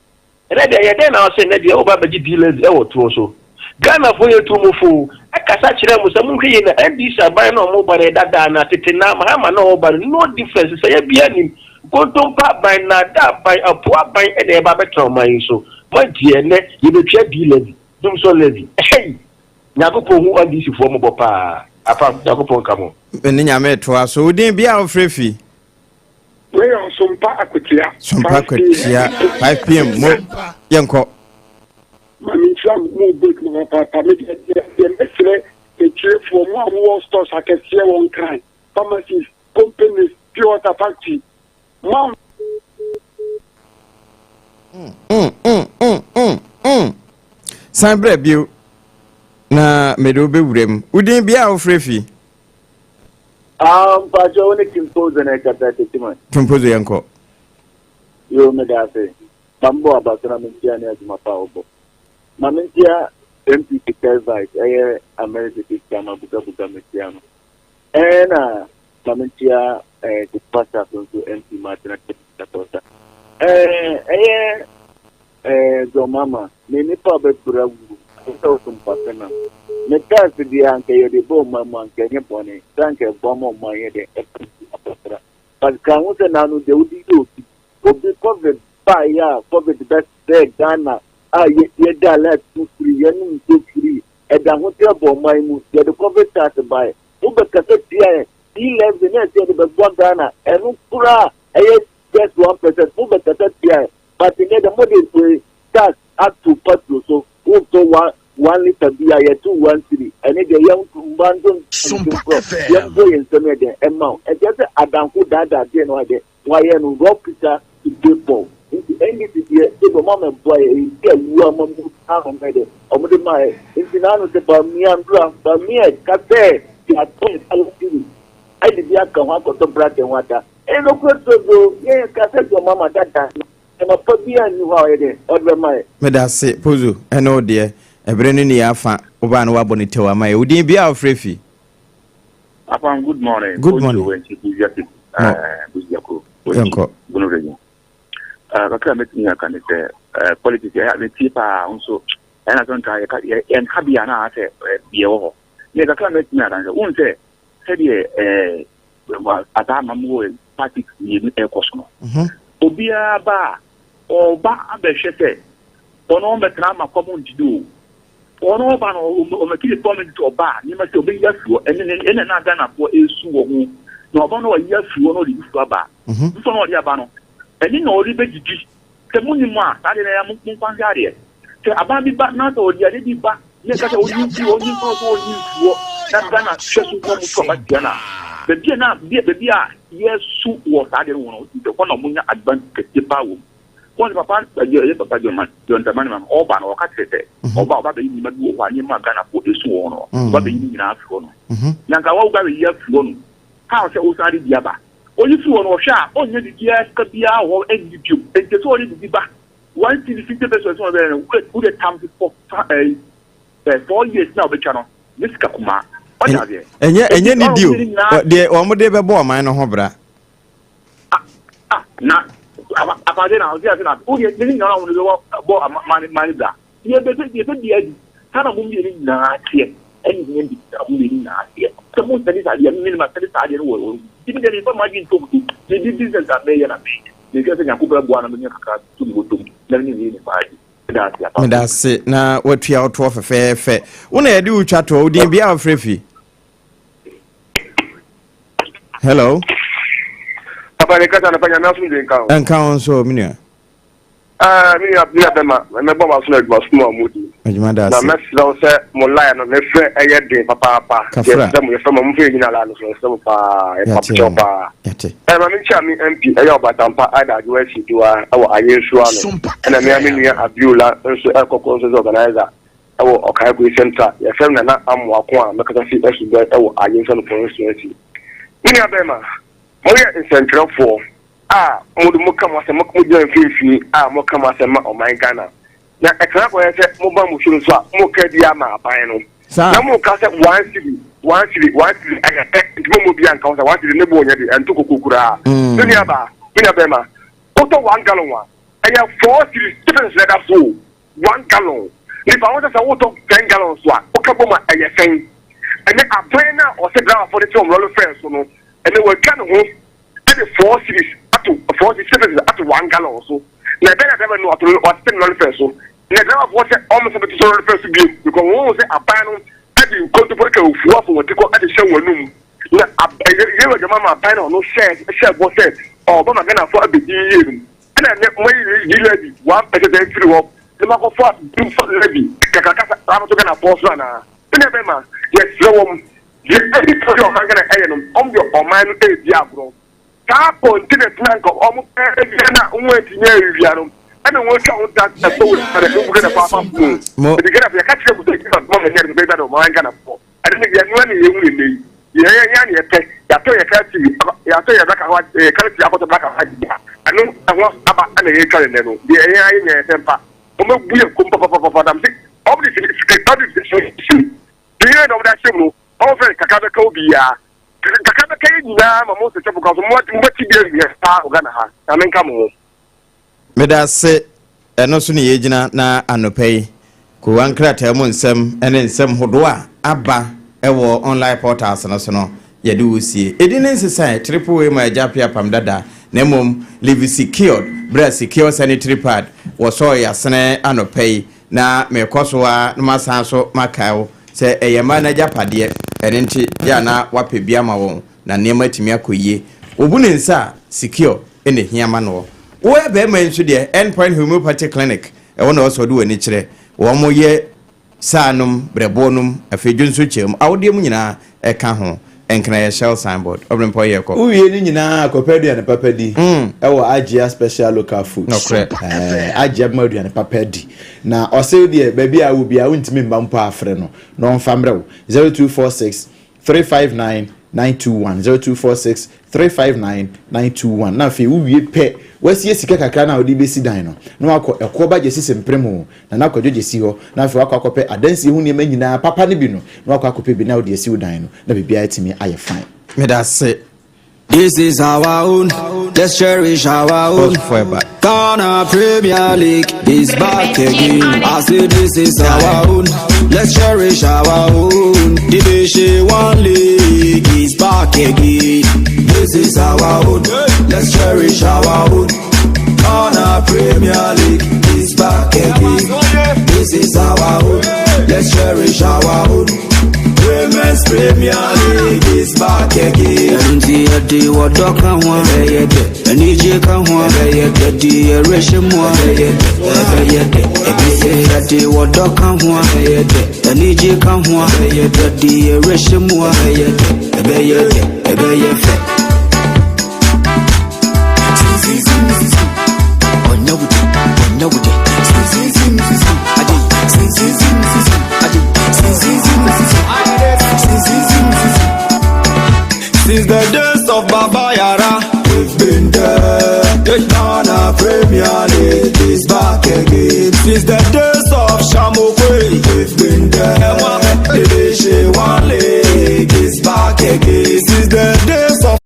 Ɛnɛ deɛ yɛ dɛn na ɔsɛ ɛnɛ deɛ ɔba abɛgye d-levy ɛwɔ toɔ so? Ghanafoɔ yɛ tu mo fo ɛkasa kyerɛ mo sɛ monhwɛ yie na NDC aban na ɔmo ba no ɛdada na tete na Mahama na ɔba no no difference sɛ yɛ bia nim nkontompa aban na ada aban apo aban ɛna ɛba abɛtena ɔman yi so. Moantie ɛnɛ yɛbɛtua D levy, dumsɔ levy. Hey! Nyankopɔn hu NDC foɔ mobɔ paa. Apam, Nyankopɔn nka mo. Me ne Nyame toa so. Wo din bia a wofrɛ fi? Wei yɛ Ɔsompa Akwatia. Sompa Akwatia 5pm mo yɛnkɔ. Maame nhyira mo mo break mo papaapa me deɛ deɛ deɛ mɛsrɛ atiefoɔ mo a mowɔ stores akɛseɛ wɔ Nkran pharmacies companies pure water factory mo a Mm, mm, mm, mm, mm. San brɛ bio na mede wo bɛwura mu. Wo din bia a wofrɛ fi? Ah, mpakyɛ wo ne Kimpozo na ɛkasa Techiman. Kimpozo yɛnkɔ. Yo, meda ase. Ma mbɔ aba so na mentia ne adwuma pa a wobɔ. Ma mentia MPP third vice ɛyɛ America City Chairman Buga Buga metia no. Ɛɛ na ma mentia ɛɛ Kufa Safo nso MP Martina Kɔsa. Ɛɛ ɛyɛ ɛɛ John Mama ne nipa a bɛbra wu sɛ ɔsom papa na ne tax deɛ anka yɛde bɔ ɔman mu anka ɛnyɛ bɔne sɛ anka ɛboa ma ɔman yɛ dɛ ɛfa apɔsra but ka ho sɛ naano deɛ wode yɛ obi obi COVID baeɛ a COVID bɛsɛɛ Ghana a yɛda alert mu firi yɛnom nsuo firi ɛda ho kyerɛ bɔ ɔman mu yɛde COVID tax baeɛ wobɛkasa tia yɛ E-levy na ɛsɛ yɛde bɛboa Ghana ɛno koraa ɛyɛ just 1% mobɛkasa tia yɛ but nnɛ dɛ mode wei tax ato petrol so wotɔ 1 1 litre bi a yɛto 1 cedi ɛne deɛ yɛn mba nso ntomprɔ yɛn bɔ yɛn nsɛm yɛ dɛ ɛma wo ɛkyɛ sɛ adanko daadaa deɛ no ayɛ wayɛ no rob Peter to pay Paul nti NDC deɛ sɛ ɔmo ama boa yɛ eyi awu ama mu ano mɛ dɛ ɔmo de maa yɛ nti n'ano sɛ Bawumia ndura Bawumia kasɛ yɛatɔ yɛ salary ɛde bi aka ho akɔtɔ bracket ho ata ɛyɛ nokura todo yɛn kasɛ sɛ ɔmo ama dada ɛma pa bi a nni hɔ a ɔyɛ dɛ ɔde bɛma yɛ. Meda ase Pozo ɛne wo deɛ ɛberɛ no ni afa wobaa no woabɔ ne tɛw ama yɛ. Wo din bia a wofrɛ fi? Afam, good morning. Good morning. Busiako. Yɛnkɔ. Bono Region. Kakra mɛtumi aka ne sɛ politics ɛyɛ metie paa nso ɛna sɛ nka yɛnka bi a na asɛ deɛ wɔ hɔ. Ne kakra mɛtumi aka ne sɛ wohu sɛ sɛdeɛ ataa ma mu wɔ party mmienu ɛkɔ so no. Obiara ba a ɔba abɛhwɛ sɛ ɔno ɔmbɛtena ama kɔm ndidi o ɔno ɔba no ɔmɛkiri promise sɛ ɔba a nneɛma sɛ ɔbɛyi afi hɔ ɛne ɛna na Ghanafoɔ esu wɔ ho na ɔba no ɔyi afi hɔ na ɔde fufuo aba fufuo na ɔde aba no ɛne na ɔde bɛdidi sɛ mo nim a saa deɛ na ɛyɛ mo nkwa nhwɛ adeɛ sɛ aban bi ba na sɛ ɔde ade bi ba ne ɛka sɛ ɔyi mfi hɔ ɔyi mfi hɔ sɛ ɔyi mfi hɔ na Ghana hwɛ so na ɔmo to aba tia na baabi a na baabi a yɛsu wɔ saa adeɛ no wɔ no hɔ na ɔmo nya advantage kɛseɛ paa wɔ mu wɔn sɛ papa ɛyɛ papa John Dramani Mahama ɔba no ɔka kyerɛ sɛ ɔba bɛyi nneɛma bi wɔ hɔ a nneɛma a Ghanafoɔ esu wɔ hɔ no ɔba bɛyi ne nyinaa afi hɔ no na nka wɔn ba bɛyi afi hɔ no kaa sɛ ɔsan de bi aba oyi fi hɔ no ɔhwɛ a ɔnyɛ bibiara sika biara wɔ hɔ ɛnni bio nti sɛ ɔde bibi ba 1 cedi 50 pesewas sɛ ɔbɛyɛ no wode tam for ɛɛ 4 years na ɔbɛtwa no ne sika kumaa ɔde adeɛ. Ɛnyɛ ne di o deɛ wɔn de bɛbɔ ɔman no ho bra. Ah, na afade na ɔsi ase na o yɛ ne nyinaa wɔn de bɛ bɔ amane bra yɛ bɛ sɛ yɛ bɛ di adi sanni mo mmienu nyinaa teɛ ɛne nyɛ bi na mo mmienu nyinaa teɛ sɛ mo nsɛn saa adeɛ mi ma sɛde saa adeɛ no wɔ wɔ ti mi deɛ mi fa ma gye ntom so mi di business a mɛyɛ na mɛyɛ mi hwɛ sɛ Nyankopɔn aboa na mi nya kakra to mi bɔtɔm na mi ne yɛ ne fa adi. Meda ase na watua wotoɔ fɛfɛɛfɛ. Wo na yɛde wo twa toɔ. Wo din bia a wofrɛ fi? Hello. Papa ne kasa no pa Nyame asomdwe nka ho. Ɛnka ho nso me nua. Ah, me nua me nua bɛma mɛbɔ ma so na adwuma som a mudi. Adwuma da Na ase. mɛsrɛ wo sɛ mo line no mefrɛ ɛyɛ den papaapa. Kafra. Yɛsrɛ mo yɛfrɛ mo momfa yɛ nyina line no so yɛsrɛ mo paa Yɛate yɛpakyɛw o. paa. Yɛate. Ɛ ma menkyia me MP ɛyɛ Ɔbatampa Aida Adwoa Asiduwa ɛwɔ Ayensuo ano ɛna mea me nua Abiola nso ɛkɔ conference organizer ɛwɔ Ɔkaekoi Central yɛfrɛ me Nana Amoako a mɛkasa fi Asubɔn ɛwɔ Ayensuo ano constituency. Me nua bɛrima moyɛ nsɛntwerɛfoɔ a mode moka mo asɛm mogyina mfimfini a moka mo asɛm ma ɔman Ghana na ɛtena kɔyɛ sɛ moba mo so nso a moka bi ama aban no na moka sɛ 1 cedi 1 cedi 1 cedi ɛyɛ pɛ nti mo bi anka ho sɛ 1 cedi ne bo nyɛ de ɛnto koko koraa. Me nua baa me nua bɛrima wotɔ 1 gallon a ɛyɛ 4 cedis difference na ɛda so o 1 gallon. Nipa ho sɛ sɛ wotɔ 10 gallons a, woka bom a ɛyɛ sɛn? Ɛnɛ aban no a ɔsɛ driverfoɔ de te wɔn lɔre fare so no, ɛnɛ watwa ne ho de 4 cedis ato 4 cedis 6 cedis ato 1 gallon so. Na ɛbɛn na driver no wato no watete ne lɔre fare so. Na driverfoɔ sɛ wɔn nsa bɛto so lɔre fare so bio because wɔn hu sɛ aban no de nkontompo ka ofuo afɔ wɔn ti kɔ de hyɛ wɔn anum. Na yɛwɔ adwuma ma aban no ɔno hyɛ hyɛ bɔ sɛ ɔba ma Ghanafoɔ abɛdi yie no. Ɛna ɛnɛ moayi yi levy 1% afiri hɔ na moakɔfa dumfa levy kakraka saa abɛto Ghanafoɔ so anaa? Sɛdeɛ ɛbɛma yɛsrɛ wɔn deɛ ɛdi kan deɛ ɔman Ghana ɛyɛ no wɔn deɛ ɔman no ɛredi agorɔ. Saa containers no anka wɔn pɛ awia no a wɔn antumi anwia no ɛna wɔn atwa ho tax ɛsɔ wɔ sika no ɛmu Ghanafoɔ afa mu. Ɛdi Ghanafoɔ yɛka kyerɛ mo sɛ Ghana mma mo nyɛ de bɛyɛ de ɔman Ghanafoɔ. Ɛno ne yɛn noa ne yɛn hu ne nnɛ yi. Yɛn yɛn yɛn ne yɛpɛ. Yɛatɔ yɛn car TV, yɛatɔ yɛn black and white, yɛn car TV akɔtɔ black and white bi a, ɛno ɛho aba ɛna yɛretwa ne nnɛ no. Deɛ yɛn ara yɛnya yɛn sɛ mpa. Wɔn abu yɛn kom papapapa. Nam se wɔn de sini sini wɔn de sini sini. Deɛ yɛn na wɔn de ahyɛ mu no, wɔn fɛ kakra bɛka obiara. Kakra bɛka yɛn nyinaa ma mo nsɛkyɛ fo kan so mo mo bɛti bi awia paa wɔ Ghana ha. Na menka mo ho. Meda ase. Ɛno so ne yɛgyina na anɔpa yi kowa nkrataa mu nsɛm ne nsɛm hodoɔ a aba wɔ online portals no so no yɛde wo sie. Ɛdi ne nsesae triple A ma agya apia apam dada na mmom live secured berɛ a secure sanitary pad wɔsɔɔ yɛasene anɔpa yi na mekɔ so a na masan so makae wo sɛ ɛyɛ mmaa no agyapadeɛ ɛno nti yɛ a na wapɛ bi ama wɔn na nneɛma atumi akɔ yie. Wɔbu ne nsa a secure na ɛhia ma noɔ. Woyɛ bɛrima yi nso deɛ End Point Homeopathy Clinic ɛhɔ na ɔsɛ ɔde w'ani kyerɛ. Wɔn yɛ saa nom, brɛboɔ nom, afei dwonso kyɛm, awodeɛ mu nyinaa ɛka ho. Ɛnkena yɛ Shell signboard. Ɔbrempɔ yɛ kɔ. Wowie ne nyinaa a, kɔpɛ aduane papa di wɔ Agyea Special Local Foods. Nokorɛ. Ɛɛ, Agyea bɛma aduane papa adi. Na ɔse wo deɛ, baabi a wowɔ biara, wontumi mma mpo a, frɛ no na ɔmfa mmerɛ wo. 0246 359 921, 0246 359 921. Na afei wowie pɛ, woasie sika kakra no a wode bɛsi dan no, na wakɔ ɛkoɔ ba gyesi mprem o, na na akwadwo gyesi hɔ, na afei wakɔ akɔpɛ adansie ho nneɛma nyinaa papa no bi no, na wakɔ akɔpɛ bi na wode asi wo dan no, na biribiara atumi ayɛ fine. Meda ase. This is our own, let's cherish our own. Ghana Premier League is back again. I say this is our own, let's cherish our own. Division 1 League is back again. This is our own, let's cherish our own. Ghana Premier League is back again. This is our own, let's cherish our own. Women's Premier League is back again. Nti yɛde wɔdɔ ka ho a ɛbɛyɛ dɛ, anigye ka ho a ɛbɛyɛ dɛ, de yɛrehyɛ mu a ɛbɛyɛ dɛ, ɛbɛyɛ dɛ, ɛbɛyɛ yɛde wɔdɔ ka ho a ɛbɛyɛ dɛ, anigye ka ho a ɛbɛyɛ dɛ, de yɛrehyɛ mu a ɛbɛyɛ dɛ, ɛbɛyɛ dɛ, ɛbɛyɛ fɛ. Since the days of Baba Yara, we've been there. Ghana Premier League is back again. Since the days of Shamokwe, we've been there. Division 1 League is back again. Since the days of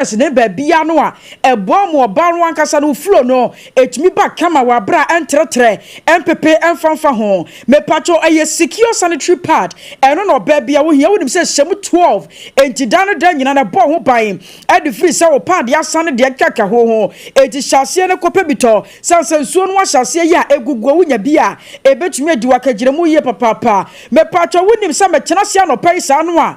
Ne baabiara no a ɛboa ma ɔbaa no ankasa no flow no ɛtumi ba kama wɔ aberɛ a ɛntrɛtrɛ, ɛmpepe, ɛmfamfa ho. Mepatwɔ, ɛyɛ Secure Sanitary Pad, ɛno na ɔbaa bia wohia. Wonim sɛ hyɛ mu 12, enti da no da nyina na ɛbɔ ho ban ɛde firi sɛ wo pad asane deɛ kaka ho ho. Enti hyɛ aseɛ no kɔpɛ bi tɔ sane sɛ nsuo no ahyɛ aseɛ yi a ɛgugu a, wonya bi a ɛbɛtumi adi wakagyina mu yie papaapa. Mepatwɔ, wonim sɛ metena ase anɔpa yi saa no a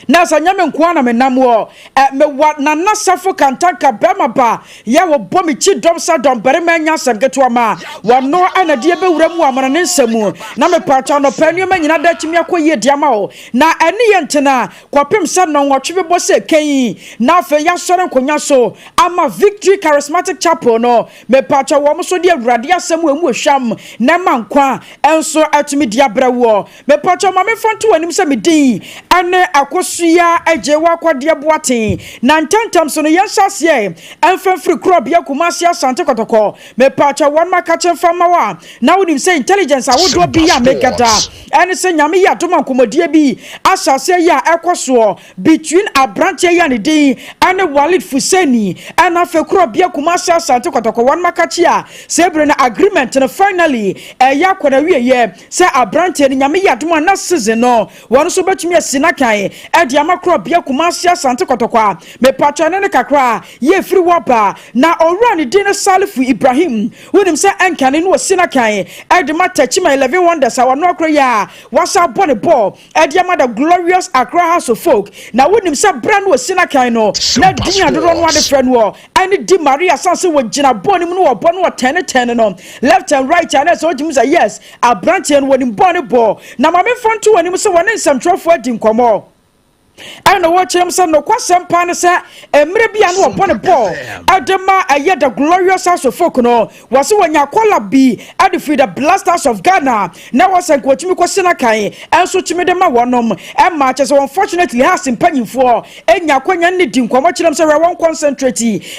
na sɛ nyɛ me nko ara na menam wɔ ɛ mewɔ Nana Safo Kantanka bɛrima ba yɛ wɔbɔ me kyi dɔm sa dɔm barima anya asɛm ketewa ma wɔno ɛna deɛ bɛwura mu amana ne nsɛm mu. Na mepatwa, anɔpa nneɛma nyina da atumi akɔ yie de ama wo na ɛne yɛ ntena kɔpem sɛ 8:30 bɛbɔ sɛ kan na afei yɛasɔre nkonnwa so ama Victory Charismatic Chapel no. Mepatwa, wɔn so de Awurade asɛm wɔ mu ohwam na ɛma nkwa ɛnso atumi di abrɛ woɔ. Mepatwa, ma memfa nto w'anim sɛ me din ɛne Akosua Agye Wakwadeɛ Boaten. Na ntɛntɛm so no, yɛnhyɛ aseɛ ɛmfa mfiri korɔbea Kumase Asante Kɔtɔkɔ. Mepatwa, wɔn maka kyɛ mfa ma wo a na wonim sɛ intelligence ahodoɔ bi a megada ɛne sɛ Nyame yɛ adom a, nkɔmmɔdie bi ahyɛ aseɛ yi a ɛkɔ soɔ between aberanteɛ yi a ne din ɛne Walid Fuseni ɛna afei korɔbea Kumase Asante Kɔtɔkɔ. Wɔn maka kye a sɛ ebire no agreement no finally ɛyɛ akɔ na wieyɛ sɛ aberanteɛ no, Nyame yɛ adom a, na season no wɔn nso bɛtumi asi n'akan ɛde ama korɔbea Kumase Asante Kɔtɔkɔ a mepatwa ne ne kakra yɛ firi wɔ ba. Na owura ne din no Salifu Ibrahim, wonim sɛ ɛnkane no wɔsi n'akan ɛde ma Techiman 11 Wonders a wɔno akoro yɛ a wasa abɔ ne bɔɔl ɛde ama the glorious Accra Hearts of Oak. Na wonim sɛ berɛ no wɔsi n'akan no na din adodoɔ no ade frɛ no ɛne Di Maria, san sɛ wɔgyina bɔɔl no mu no wɔbɔ no wɔtɛne tɛne no left and right a na ɛsɛ wɔgyimi sɛ yes, aberanteɛ no wɔnim bɔɔl ne bɔɔl. Na maame mfa nto wɔn anim sɛ wɔne nsɛmtwerɛfoɔ adi nkɔmmɔ ɛna wɔkyerɛ mu sɛ nokwasɛm paa ne sɛ mmerɛ bi a no wɔbɔ ne bɔɔl ɛde ma ɛyɛ the glorious Hearts of Oak no, wɔse wɔnya call bi ɛde firi the Black Stars of Ghana na wɔsɛ nka wɔtumi kɔsi no kan ɛnso tumi de ma wɔnom ɛma kyɛ sɛ unfortunately Hearts mpanyimfoɔ ɛnya akwanya ne di nkɔmmɔ kyerɛ m sɛ wɛ wɔn concentrate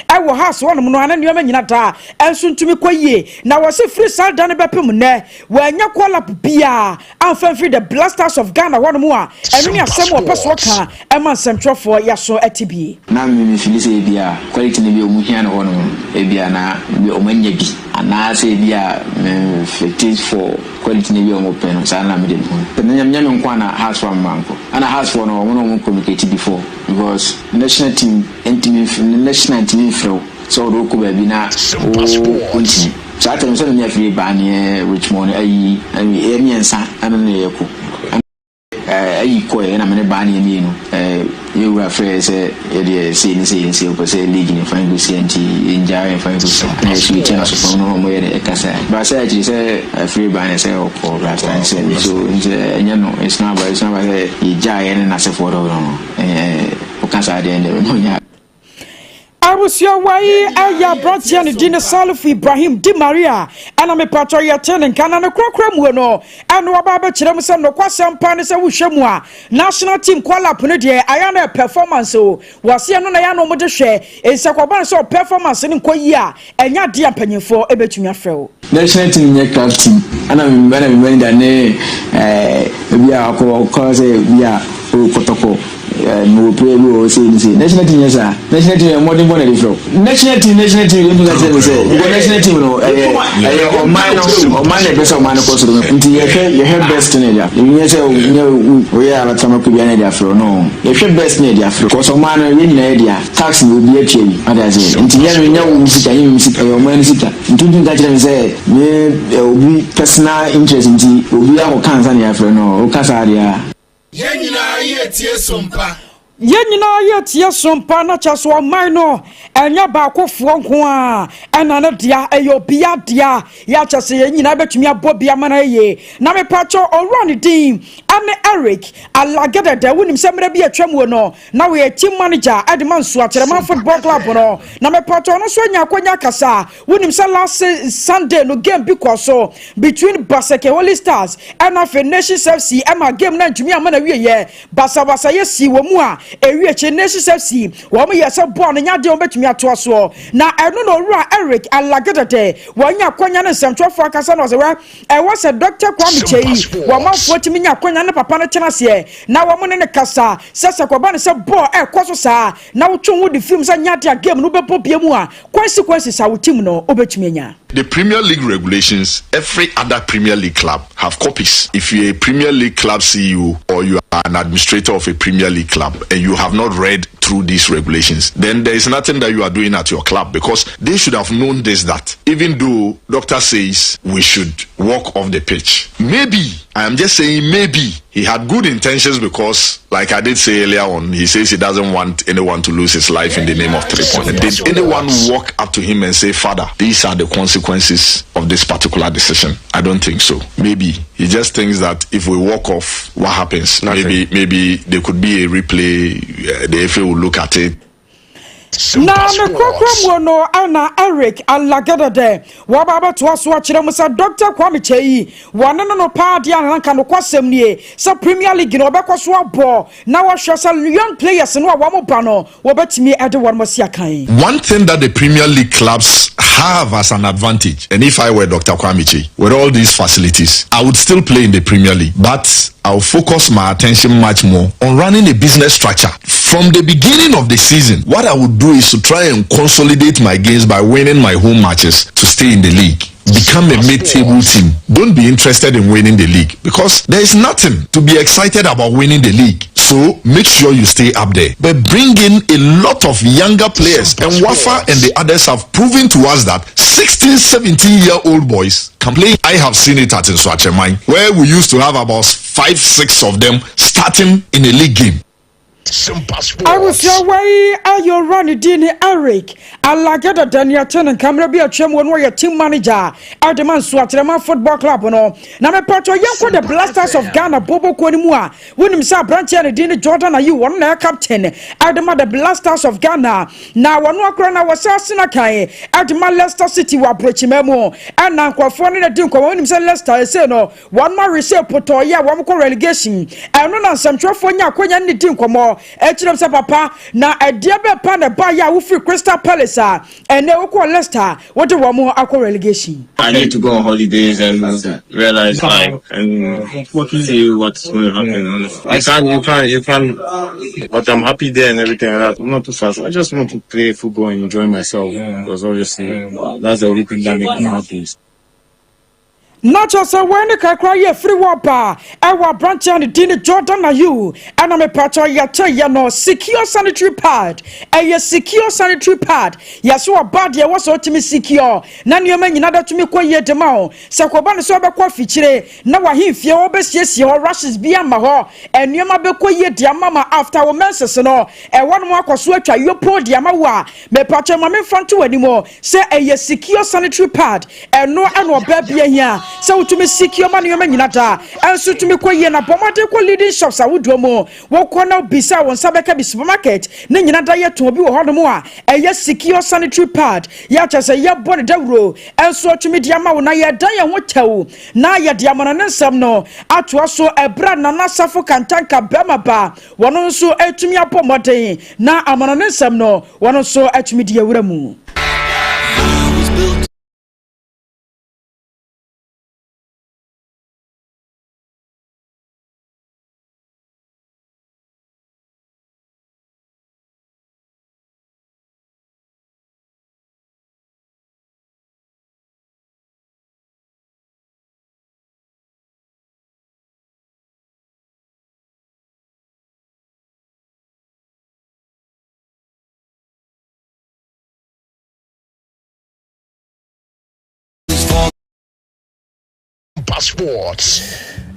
ɛwɔ Hearts wɔnom no ana nneɛma nyina daa ɛnso ntumi kɔ yie. Na wɔse firi saa da no bɛpem nnɛ, wɔanya call up biaa amfa mfiri the Black Stars of Ghana hɔnom a ɛno ne asɛm wɔpɛ so wɔka ɛma nsɛmtwerɛfoɔ yɛaso ate bie. Na me feel sɛ ebi a quality no bi a ɔmo hia no hɔ nom, ebi a na ebi ɔmo anya bi anaasɛ ebi a me fit for quality no bi a ɔmo pɛ no. Saa na me de me ho na nyɛ me nko ana Hearts fo amma nkɔ ana Hearts fo no, ɔmo na ɔmo communicate before, because national team ntumi, national ntumi mfrɛ wo sɛ ɔde wokɔ baabi na wo ntumi. Saa tɛm sɛ menya firi baa neɛ Richmond ayi ɛyɛ mmiɛnsa, ɛno ne yɛkɔ ayi kɔɛ ɛna mene baa neɛ mmienu yɛwura frɛ sɛ yɛdeɛ sei ne sɛ yɛnsie wopɛ sɛ league ne fa nkɔsia, nti yɛngyaa yɛmfa nkɔsia na yɛso yɛtia no so fam no ɔmo yɛ de ɛkasa ba sɛ akyiri sɛ afiri baa ne sɛ ɔkɔ Black Stars sɛ so nti ɛnyɛ no, it's not about sɛ yɛgyaa yɛ ne n'asefoɔ dɔ no. Woka saa deɛ ɛndɛ ɔnya. Abusua yi ɛyɛ aberanteɛ ne din ne Salifo Ibrahim Di Maria ɛna mepatɔ yɛte ne nka na ne korakora muo no ɛna waba abɛkyerɛ mu sɛ nokwasɛm pa ne sɛ wohwɛ mu a, national team call up no deɛ ayɛ no performance o, wɔseɛ no na yɛ no wɔde hwɛ nsɛkɔba no sɛ performance no nkɔ yie a, ɛnyɛ adeɛ a mpanyimfoɔ ɛbɛtumi afrɛ wo. National team nyɛ club team ɛna mi ɛna mi manager ne ebi a akɔ ɔkɔ sɛ bi a o Kɔtɔkɔ mewɔ player bi wɔ hɔ sei ne sei. National team nyɛ saa. National team yɛ mmɔden bɔ na ɛde frɛ wo national team. National team yɛn ka kyerɛ mi sɛ because national team no ɛyɛ ɔman no, ɔman na ɛpɛ sɛ ɔman no kɔ soro, nti yɛhwɛ best ne ɛde ebi nyɛ sɛ nyɛ oyɛ alatama ko bi ana ɛde afrɛ wo no. Yɛhwɛ best ne ɛde afrɛ kɔsɔ ɔman no, yɛn nyinaa yɛ dea, tax na obi atua bi ɔde ase, nti nyɛ no nyɛ wo sika, nyɛ mi sika, ɛyɛ ɔman no sika. Ntuntun ka kyerɛ mi sɛ me obi personal interest nti obi akɔ kansa ne yɛafrɛ no, ɔka saa deɛ a. Yɛn nyinaa yɛ tie Sompa. Yɛn nyinaa yɛ tie Sompa na kyɛ so ɔman no ɛnyɛ baakofoɔ nko a ɛna ne dea, ɛyɛ obia dea. Yɛakyɛ sɛ yɛn nyinaa bɛtumi abɔ bi ama no yie. Na mepakyɛ, owura ne din ɛne Eric Alagedede. Wonim sɛ mmerɛ bi atwa mu no na wɔyɛ team manager ɛde ma Nsuakyerɛman Football Club no. Na mepakyɛ, ɔno nso anya akɔnya kasa. Wonim sɛ last Sunday no game bi kɔ so between Basake Holy Stars ɛna afei Nations FC, ɛma game no ntumi ama na wieyɛ basabasa yɛ si wɔ mu a. Ɛwie akyire Nations FC wɔn yɛ sɛ bɔɔl no nyɛ adeɛ wɔn bɛtumi atoa soɔ na ɛno na owura Eric Alagedede wɔanya akwanya ne nsɛmtwerɛfoɔ akasa na ɔsɛ wɛ ɛwɔ sɛ Dr. Kwame Kyei wɔn manfoɔ tumi nya akwanya ne papa no tena aseɛ na wɔn ne no kasa sɛ sɛ kɔba no sɛ bɔɔl ɛkɔ so saa na wotwe wo de firim sɛ nyɛ adeɛ a game no wobɛbɔ bia mu a consequences a wo team no wobɛtumi anya. The Premier League regulations, every other Premier League club have copies. If you're a Premier League club CEO or you are an administrator of a Premier League club and you have not read through these regulations, then there is nothing that you are doing at your club because they should have known this that even though doctor says we should walk off the pitch, maybe, I am just saying maybe he had good intentions because, like I did say earlier on, he says he doesn't want anyone to lose his life in the name of three points. Did anyone walk up to him and say, Father, these are the consequences of this particular decision? I don't think so. Maybe he just thinks that if we walk off, what happens? Maybe maybe there could be a replay. The FA will look at it. Na ne korakora muo no na Eric Alagedede wɔba abɛtoa so akyerɛ mu sɛ Dr. Kwame Kyei wɔne no no paa deɛ anka nokwasɛm nie sɛ Premier League no wɔbɛkɔ so abɔ na wɔhwɛ sɛ young players no a wɔn ba no wɔbɛtumi de wɔn asi akan. One thing that the Premier League clubs have as an advantage, and if I were Dr. Kwame Kyei, with all these facilities, I would still play in the Premier League, but I'll focus my attention much more on running a business structure. From the beginning of the season, what I would do is to try and consolidate my gains by winning my home matches to stay in the league. Become a mid-table team. Don't be interested in winning the league because there is nothing to be excited about winning the league. So make sure you stay up there. But bring in a lot of younger players. And Wafa and the others have proven to us that 16, 17 year old boys can play. I have seen it at Nsoatreman, where we used to have about five, six of them starting in a league game. Abusua wei ayɛ owura ne din ne Eric Alageda Daniel te ne nka mmerɛ bi atwam wɔ no ɔyɛ team manager ɛde ma Nsoatreman Football Club no na mepatɔ yɛnkɔ the Black Stars of Ghana bobokuo no mu a wonim sɛ aberanteɛ ne din ne Jordan Ayew wɔn na ɛyɛ captain ɛde ma the Black Stars of Ghana na wɔn akora na wɔsɛ asena kan ɛde ma Leicester City wɔ aburokyima mu ɛna nkurɔfoɔ no na di nkɔmɔ wonim sɛ Leicester ɛsɛ no Wɔn ma resee potɔɔ yi a wɔn kɔ relegation. Ɛno na nsɛmtwerɛfoɔ nya akwanya ne di nkɔmmɔ kyerɛ m sɛ papa na ɛdeɛ bɛɛ pa na ɛbaa yɛ a wofiri Crystal Palace a ɛnɛ wokɔɔ Leicester a wode wɔn akɔ relegation. I need to go on holidays and realize like and see what's going to happen. Honestly, you can't, you can't, you can't. But I'm happy there and everything like that. I'm not too fast. I just want to play football and enjoy myself because obviously that's the only thing that makes me happy. Na kyerɛ sɛ wei ne kakra yi ɛfiri wɔ ba ɛwɔ aberanteɛ a ne din ne Jordan Ayew ɛna mepakyɛ yɛkyɛ yɛ no secure sanitary pad ɛyɛ secure sanitary pad yɛso ɔba deɛ ɛwɔ sɛ ɔtumi secure na nneɛma nyina da tumi kɔ yie de ma wo sɛ kɔba ne sɛ ɔbɛkɔ afikyire na wahemfie hɔ bɛsiesie hɔ rashes bi ama hɔ nneɛma bɛkɔ yie de ama ma after wo menses no ɛwɔ nom akɔ so atwa yopo de ama wo a mepakyɛ ma memfa nto w'anim sɛ ɛyɛ secure sanitary pad ɛno ɛna ɔbaa bi ahia sɛ wotumi secure ma nneɛma nyina da ɛnso tumi kɔ yie na bɔ mmɔden kɔ leading shops ahodoɔ mu wɔkɔ na bisa wɔn nsa bɛka bi supermarket ne nyina da yɛ tɔn bi wɔ hɔnom a ɛyɛ secure sanitary pad yɛakyɛ sɛ yɛbɔ ne dawuro ɛnso atumi de ama wo na yɛda yɛn ho kyɛw na yɛde amana ne nsɛm no atoa so ɛberɛ Nana Safo Kantanka bɛrima ba wɔn nso atumi abɔ mmɔden na amana ne nsɛm no wɔn nso atumi de awura mu. Sports.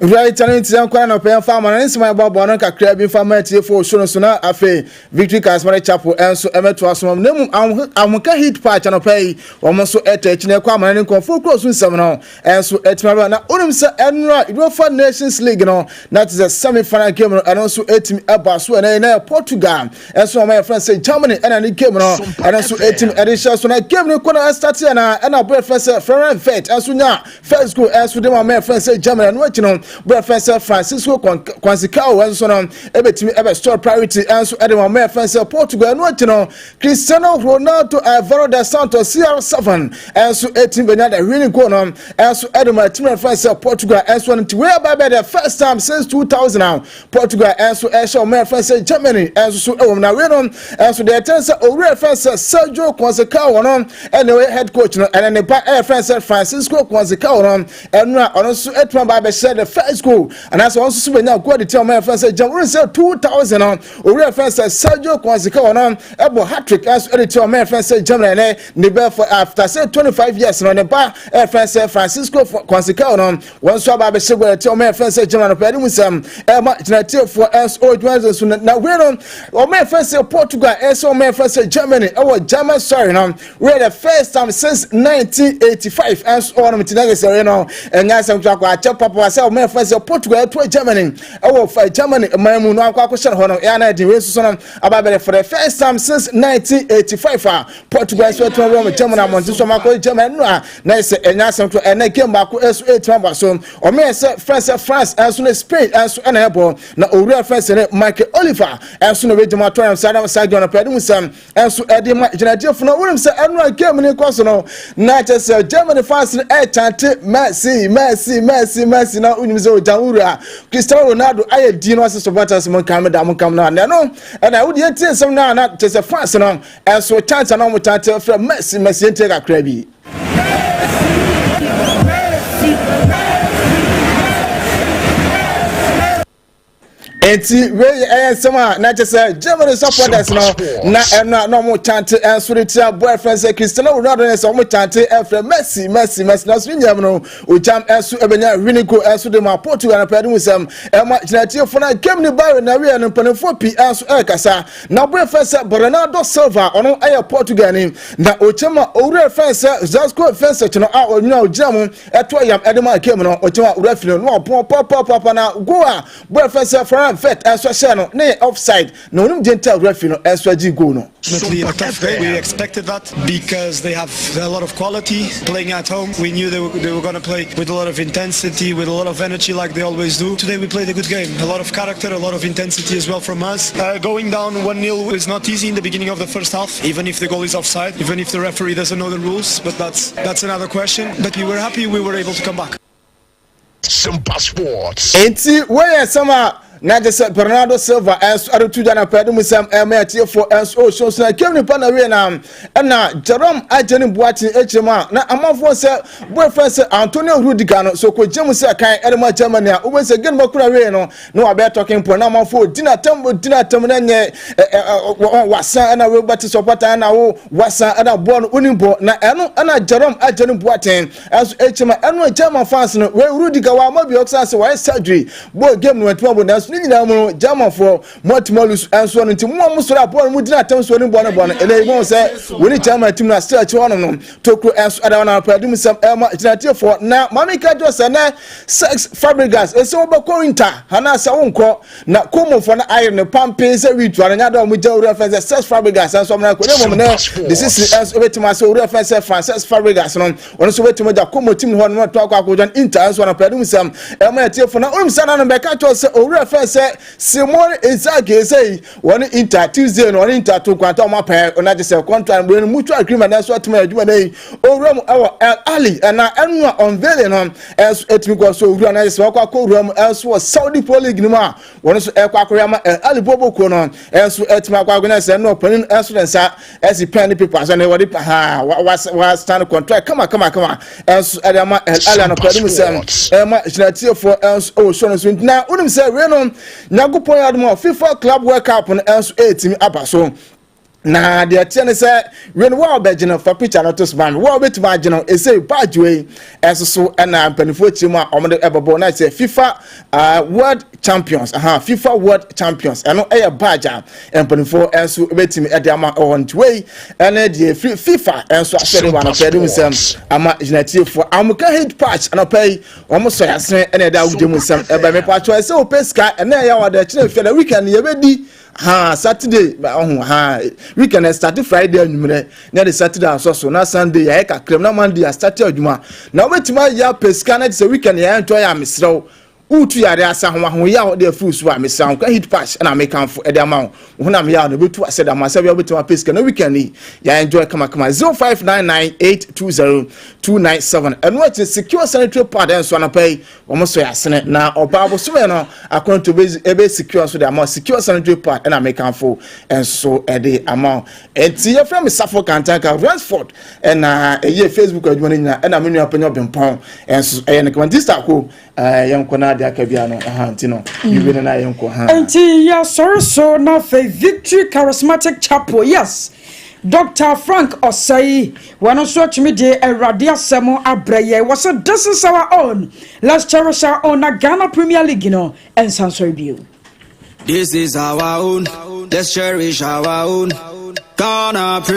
Wura Itali nti yɛn kwan anɔpɛ yɛn fa ama no ne nsɛm a yɛbɔabɔ ano kakra bi mfa ma atiefo wɔ show no so na afei Victory Charismatic Chapel nso ɛmɛtoa so na mmom ahomka hit patch anɔpɛ yi wɔn nso ɛtɔ akyi na ɛkɔ amana ne nkɔmfoɔ kuro so nsɛm no ɛnso ɛtumi aba na wonim sɛ ɛnora Europa Nations League no na te sɛ semi final game no ɛno nso ɛtumi ɛba so ɛnɛ na yɛ Portugal ɛnso wɔn yɛfrɛ sɛ Germany ɛna ne game no ɛno nso ɛtumi ɛde hyɛ so na game no kɔ na ɛstart yɛ na ɛna abɔ yɛfrɛ sɛ Florian Wirtz ɛnso nya first goal ɛnso de ma wɔn yɛfrɛ sɛ Germany ɛno akyi no Berɛ fɛn sɛ Francisco Conceição nso no ɛbɛtumi ɛbɛ store priority nso ɛde ma ɔmo ɛfɛn sɛ Portugal. Ɛno akyi no, Cristiano Ronaldo Alvaro dos Santos CR7 nso ɛtumi bɛnya the winning goal no nso ɛde ma ɛtumi ɛfɛn sɛ Portugal nso no. Nti wei aba bɛ the first time since 2000 now Portugal nso ɛhyɛ ɔmo ɛfɛn sɛ Germany nso so ɛwɔ mu. Na wei no nso deɛ ɛtɛn sɛ owurɛ ɛfɛn sɛ Sergio Conceição no ɛna ɔyɛ head coach no, ɛna ne ba ɛyɛ sɛ Francisco Conceição no, ɛno a ɔno nso atuma ba abɛhyɛ the first goal anaasɛ ɔno nso so bɛnya goal de tia ɔmo ɛfɛn sɛ Germany sɛ 2000 no, owurɛ ɛfɛn sɛ Sergio Conceição no ɛbɔ hat-trick ɛnso ɛde tia ɔmo ɛfɛn sɛ Germany. Ɛnɛ ne bɛ for after sɛ 25 years no, ne ba ɛfɛn sɛ Francisco Conceição no, wɔn nso aba abɛhyɛ goal ɛtia ɔmo ɛfɛn sɛ Germany no. Pɛɛ de mu sɛm ɛma gyinatiefoɔ ɛnso ɔwɔ dwuma nso. Na wei no, ɔmo ɛfɛn sɛ Portugal ɛsɛ ɔmo ɛfɛn sɛ Germany ɛwɔ German soil no, wei the first time since 1985 ɛnso ɔwɔ no. Ti na kɛsɛ wei no ɛnyɛ asɛm to akɔ akyɛ papa sɛ ɔmo ɛfɛn sɛ Portugal ɛto Germany ɛwɔ fa Germany man mu no akɔ akɔhyɛ no hɔ no ɛyɛ ana ɛdi. Wei nso so no aba abɛrɛ for the first time since 1985 a Portugal nso ɛtuma wɔ Germany amɔnten so ɔmo akɔ Germany no a na ɛsɛ ɛnyɛ asɛm to. Ɛnɛ game baako ɛnso ɛtuma aba so, ɔmo yɛ sɛ France sɛ France ɛnso ne Spain ɛnso ɛna ɛbɔ, na owura France ne Michael Oliver ɛnso na obɛgyina atɔ yɛn saa na saa game no pɛɛ de mu sɛm ɛnso ɛde ma gyinagyefo no. Wɔnim sɛ ɛno a game no kɔ so no, na kyerɛ sɛ Germany fans no ɛkyante "Messi, Messi, Messi, Messi", na wonim sɛ ogya wura Cristiano Ronaldo ayɛ di no ɔsɛ supporters mo nkam da mo nkam no. Na ɛno ɛna wode yɛntie nsɛm no a na kyerɛ sɛ fans no ɛnso chant na wɔn chante frɛ "Messi, Messi". Yɛntie kakra bi. Eti wei ɛyɛ nsɛm a na kyerɛ sɛ Germany supporters no na ɛno a na ɔmo chante ɛnso de tia boyfriend sɛ Cristiano Ronaldo ne sɛ ɔmo chante ɛfrɛ "Messi, Messi, Messi". Na so ne nyam no, ogyam ɛnso ɛbɛnya winning goal ɛnso de ma Portugal no. Pɛɛ de mu sɛm ɛma gyinatiefo na game ne bawe na wiɛ no, mpanimfoɔ pii ɛnso ɛrekasa. Na boyfriend sɛ Bernardo Silva, ɔno ɛyɛ Portugal ni, na okyɛm a owurɛ fɛn sɛ Zasco Vincent no a ɔnyina ogyina mu ɛto ɛyam ɛde ma game no, ɔkyɛm a owurɛ firi no na ɔpɔn pɔpɔpɔpɔ. Na goal a boyfriend sɛ Florian Wirtz ɛnso hyɛ no ne yɛ offside, na onim gye nta referee no ɛnso agye goal no. Definitely a tough game. We expected that because they have a lot of quality playing at home. We knew they were going to play with a lot of intensity, with a lot of energy like they always do. Today we played a good game. A lot of character, a lot of intensity as well from us. Going down 1-0 is not easy in the beginning of the first half, even if the goal is offside, even if the referee doesn't know the rules, but that's another question. But we were happy we were able to come back. Simpa Sports. Enti wɔyɛ nsɛm a na gye sɛ Bernardo Silva ɛnso aretu gya na pɛɛ mu sɛm ɛmɛ atiefoɔ ɛnso ɔhyɛ so na game nipa na wie na ɛna Jerome Agyene Boateng akyerɛ mu a na amanfoɔ sɛ boyfriend sɛ Antonio Rudiger no so kɔgye mu sɛ kan ɛde ma Germany a wobɛ sɛ game bakura wie no na wabɛyɛ talking point, na amanfoɔ di n'atam di n'atam na nyɛ ɛ ɛ wasa ɛna wo bɛte supporter ɛna wo wasa ɛna bɔɔl no wonim bɔ. Na ɛno ɛna Jerome Agyene Boateng ɛnso akyerɛ mu ɛno German fans no wei Rudiger wa ama bi ɔksan sɛ wɔayɛ surgery bɔɔl game no wɔntumi abɔ, nanso ne nyinaa mu no Germanfoɔ mo atumi alose ɛnso no. Nti mo a mo sɔrɔ a bɔɔl mo gyina atam so ne bɔɔl no bɔɔl no ɛnɛ yi mo sɛ wɔne German team no asɛ akyi hɔnom no tokuro ɛnso ɛda wɔn anapa ɛdum nsɛm ɛma gyinatiefoɔ. Na maame ka jɔ sɛ nɛ Cesc Fabregas ɛsɛ wɔbɛkɔ Inter anaasɛ wonkɔ, na Komofoɔ no ayere ne pampe sɛ wiitu ano nyada wɔn gya owura fɛn sɛ Cesc Fabregas ɛnso ɔmo nakɔ ne mmom nɛ de sisi ɛnso ɛbɛtumi asɛ owura fɛn sɛ Francesc Fabregas no, ɔno nso bɛtumi agya Como team hɔ no to akɔ akɔdwan Inter nso anapa ɛdum nsɛm ɛma ɛtiefo. Na onim sɛ nano bɛka kyerɛ sɛ owura fɛn sɛ Simone Inzaghi sɛ wɔne Inter Tuesday no, wɔne Inter to nkwanta wɔn apɛ ɔno agye sɛ contract no mutual agreement ɛnso atumi adwuma no yi owura mu ɛwɔ Al Ahly. Ɛna ɛno a unveiling no ɛnso ɛtumi kɔ so owura no agye sɛ wɔkɔ akɔ owura mu ɛnso wɔ Saudi Pro League no mu a wɔn nso ɛkɔ akɔyɛ ama Al Ahly bɔbɔ no ɛnso ɛtumi akɔ akɔ sɛ ɛno ɔpanin ɛnso ne nsa ɛsi pen ne paper so ne wɔde ha wa wa sign contract kama kama kama ɛnso ɛde ama Al Ahly anɔpɛ ɛde mu sɛm ɛma gyinatiefoɔ ɛnso ɛwɔ so no so. Na wonim sɛ wei no Nyankopɔn yɛ adom a FIFA Club World Cup no ɛnso ɛretumi aba so, na deɛ teɛ ne sɛ wei no wo a wɔbɛgye no fa picture no to so ma me, wo a wobɛtumi agye no ɛsɛ badge wei ɛso so ɛna mpanimfoɔ akyire mu a wɔde ɛbɛbɔ na sɛ FIFA World Champions, aha, FIFA World Champions, ɛno ɛyɛ badge a mpanimfoɔ ɛnso bɛtumi ɛde ama ɛwɔ. Nti wei ɛne deɛ firi FIFA ɛnso ahyɛ de ba anɔpɛ de mu nsɛm ama gyinatiefoɔ. Amoka Heat Patch anɔpɛ yi wɔn sɔ yasene ɛna ɛde awogye mu nsɛm ɛbɛn mepatwɔ ɛsɛ wopɛ sika ɛna ɛyɛ wɔ de ɛkyerɛ fia na weekend yɛbɛdi ha Saturday ɔho ha weekend start Friday anwummerɛ na yɛde Saturday asɔ so na Sunday yɛayɛ kakra na Monday astart adwuma, na wobɛtumi ayɛ apɛ sika na te sɛ weekend yɛayɛ ntɔ yɛ amesrɛw. Woretu yare ase ahoahoyaw de afi wo so a, mesrɛ wo, nkwa heat patch na mekamfo de ama wo. Wo honam yaw no, ebetu ase da ma sɛ bia wobɛtumi apɛ sika na weekend yi yɛ enjoy kamakama. 0599820297 Ɛno akyi Secure Sanitary Pad nso anɔpa yi wɔn so yɛ asene na ɔbaa bosome no akwantu ebe secure nso de ama Secure Sanitary Pad na mekamfo nso de ama wo. Enti yɛfrɛ me Safo Kantanka Ransford ɛna ɛyɛ Facebook adwuma no nyinaa ɛna me nua panyin Ɔbempɔn nso ɛyɛ ne kama nti Sako Eh, yɛnkɔ na ade aka bia no aha nti no wiwie no na yɛnkɔ ha. Nti yɛsɔre so na afei Victory Charismatic Chapel, yes, Doctor Frank Osei, wɔn nso atumi de Awurade asɛm abrɛ yɛn. Wɔsɛ this is our own, let's cherish our own na Ghana Premier League no nsa nsɔre bio. This is our own, let's cherish our own. Ghana.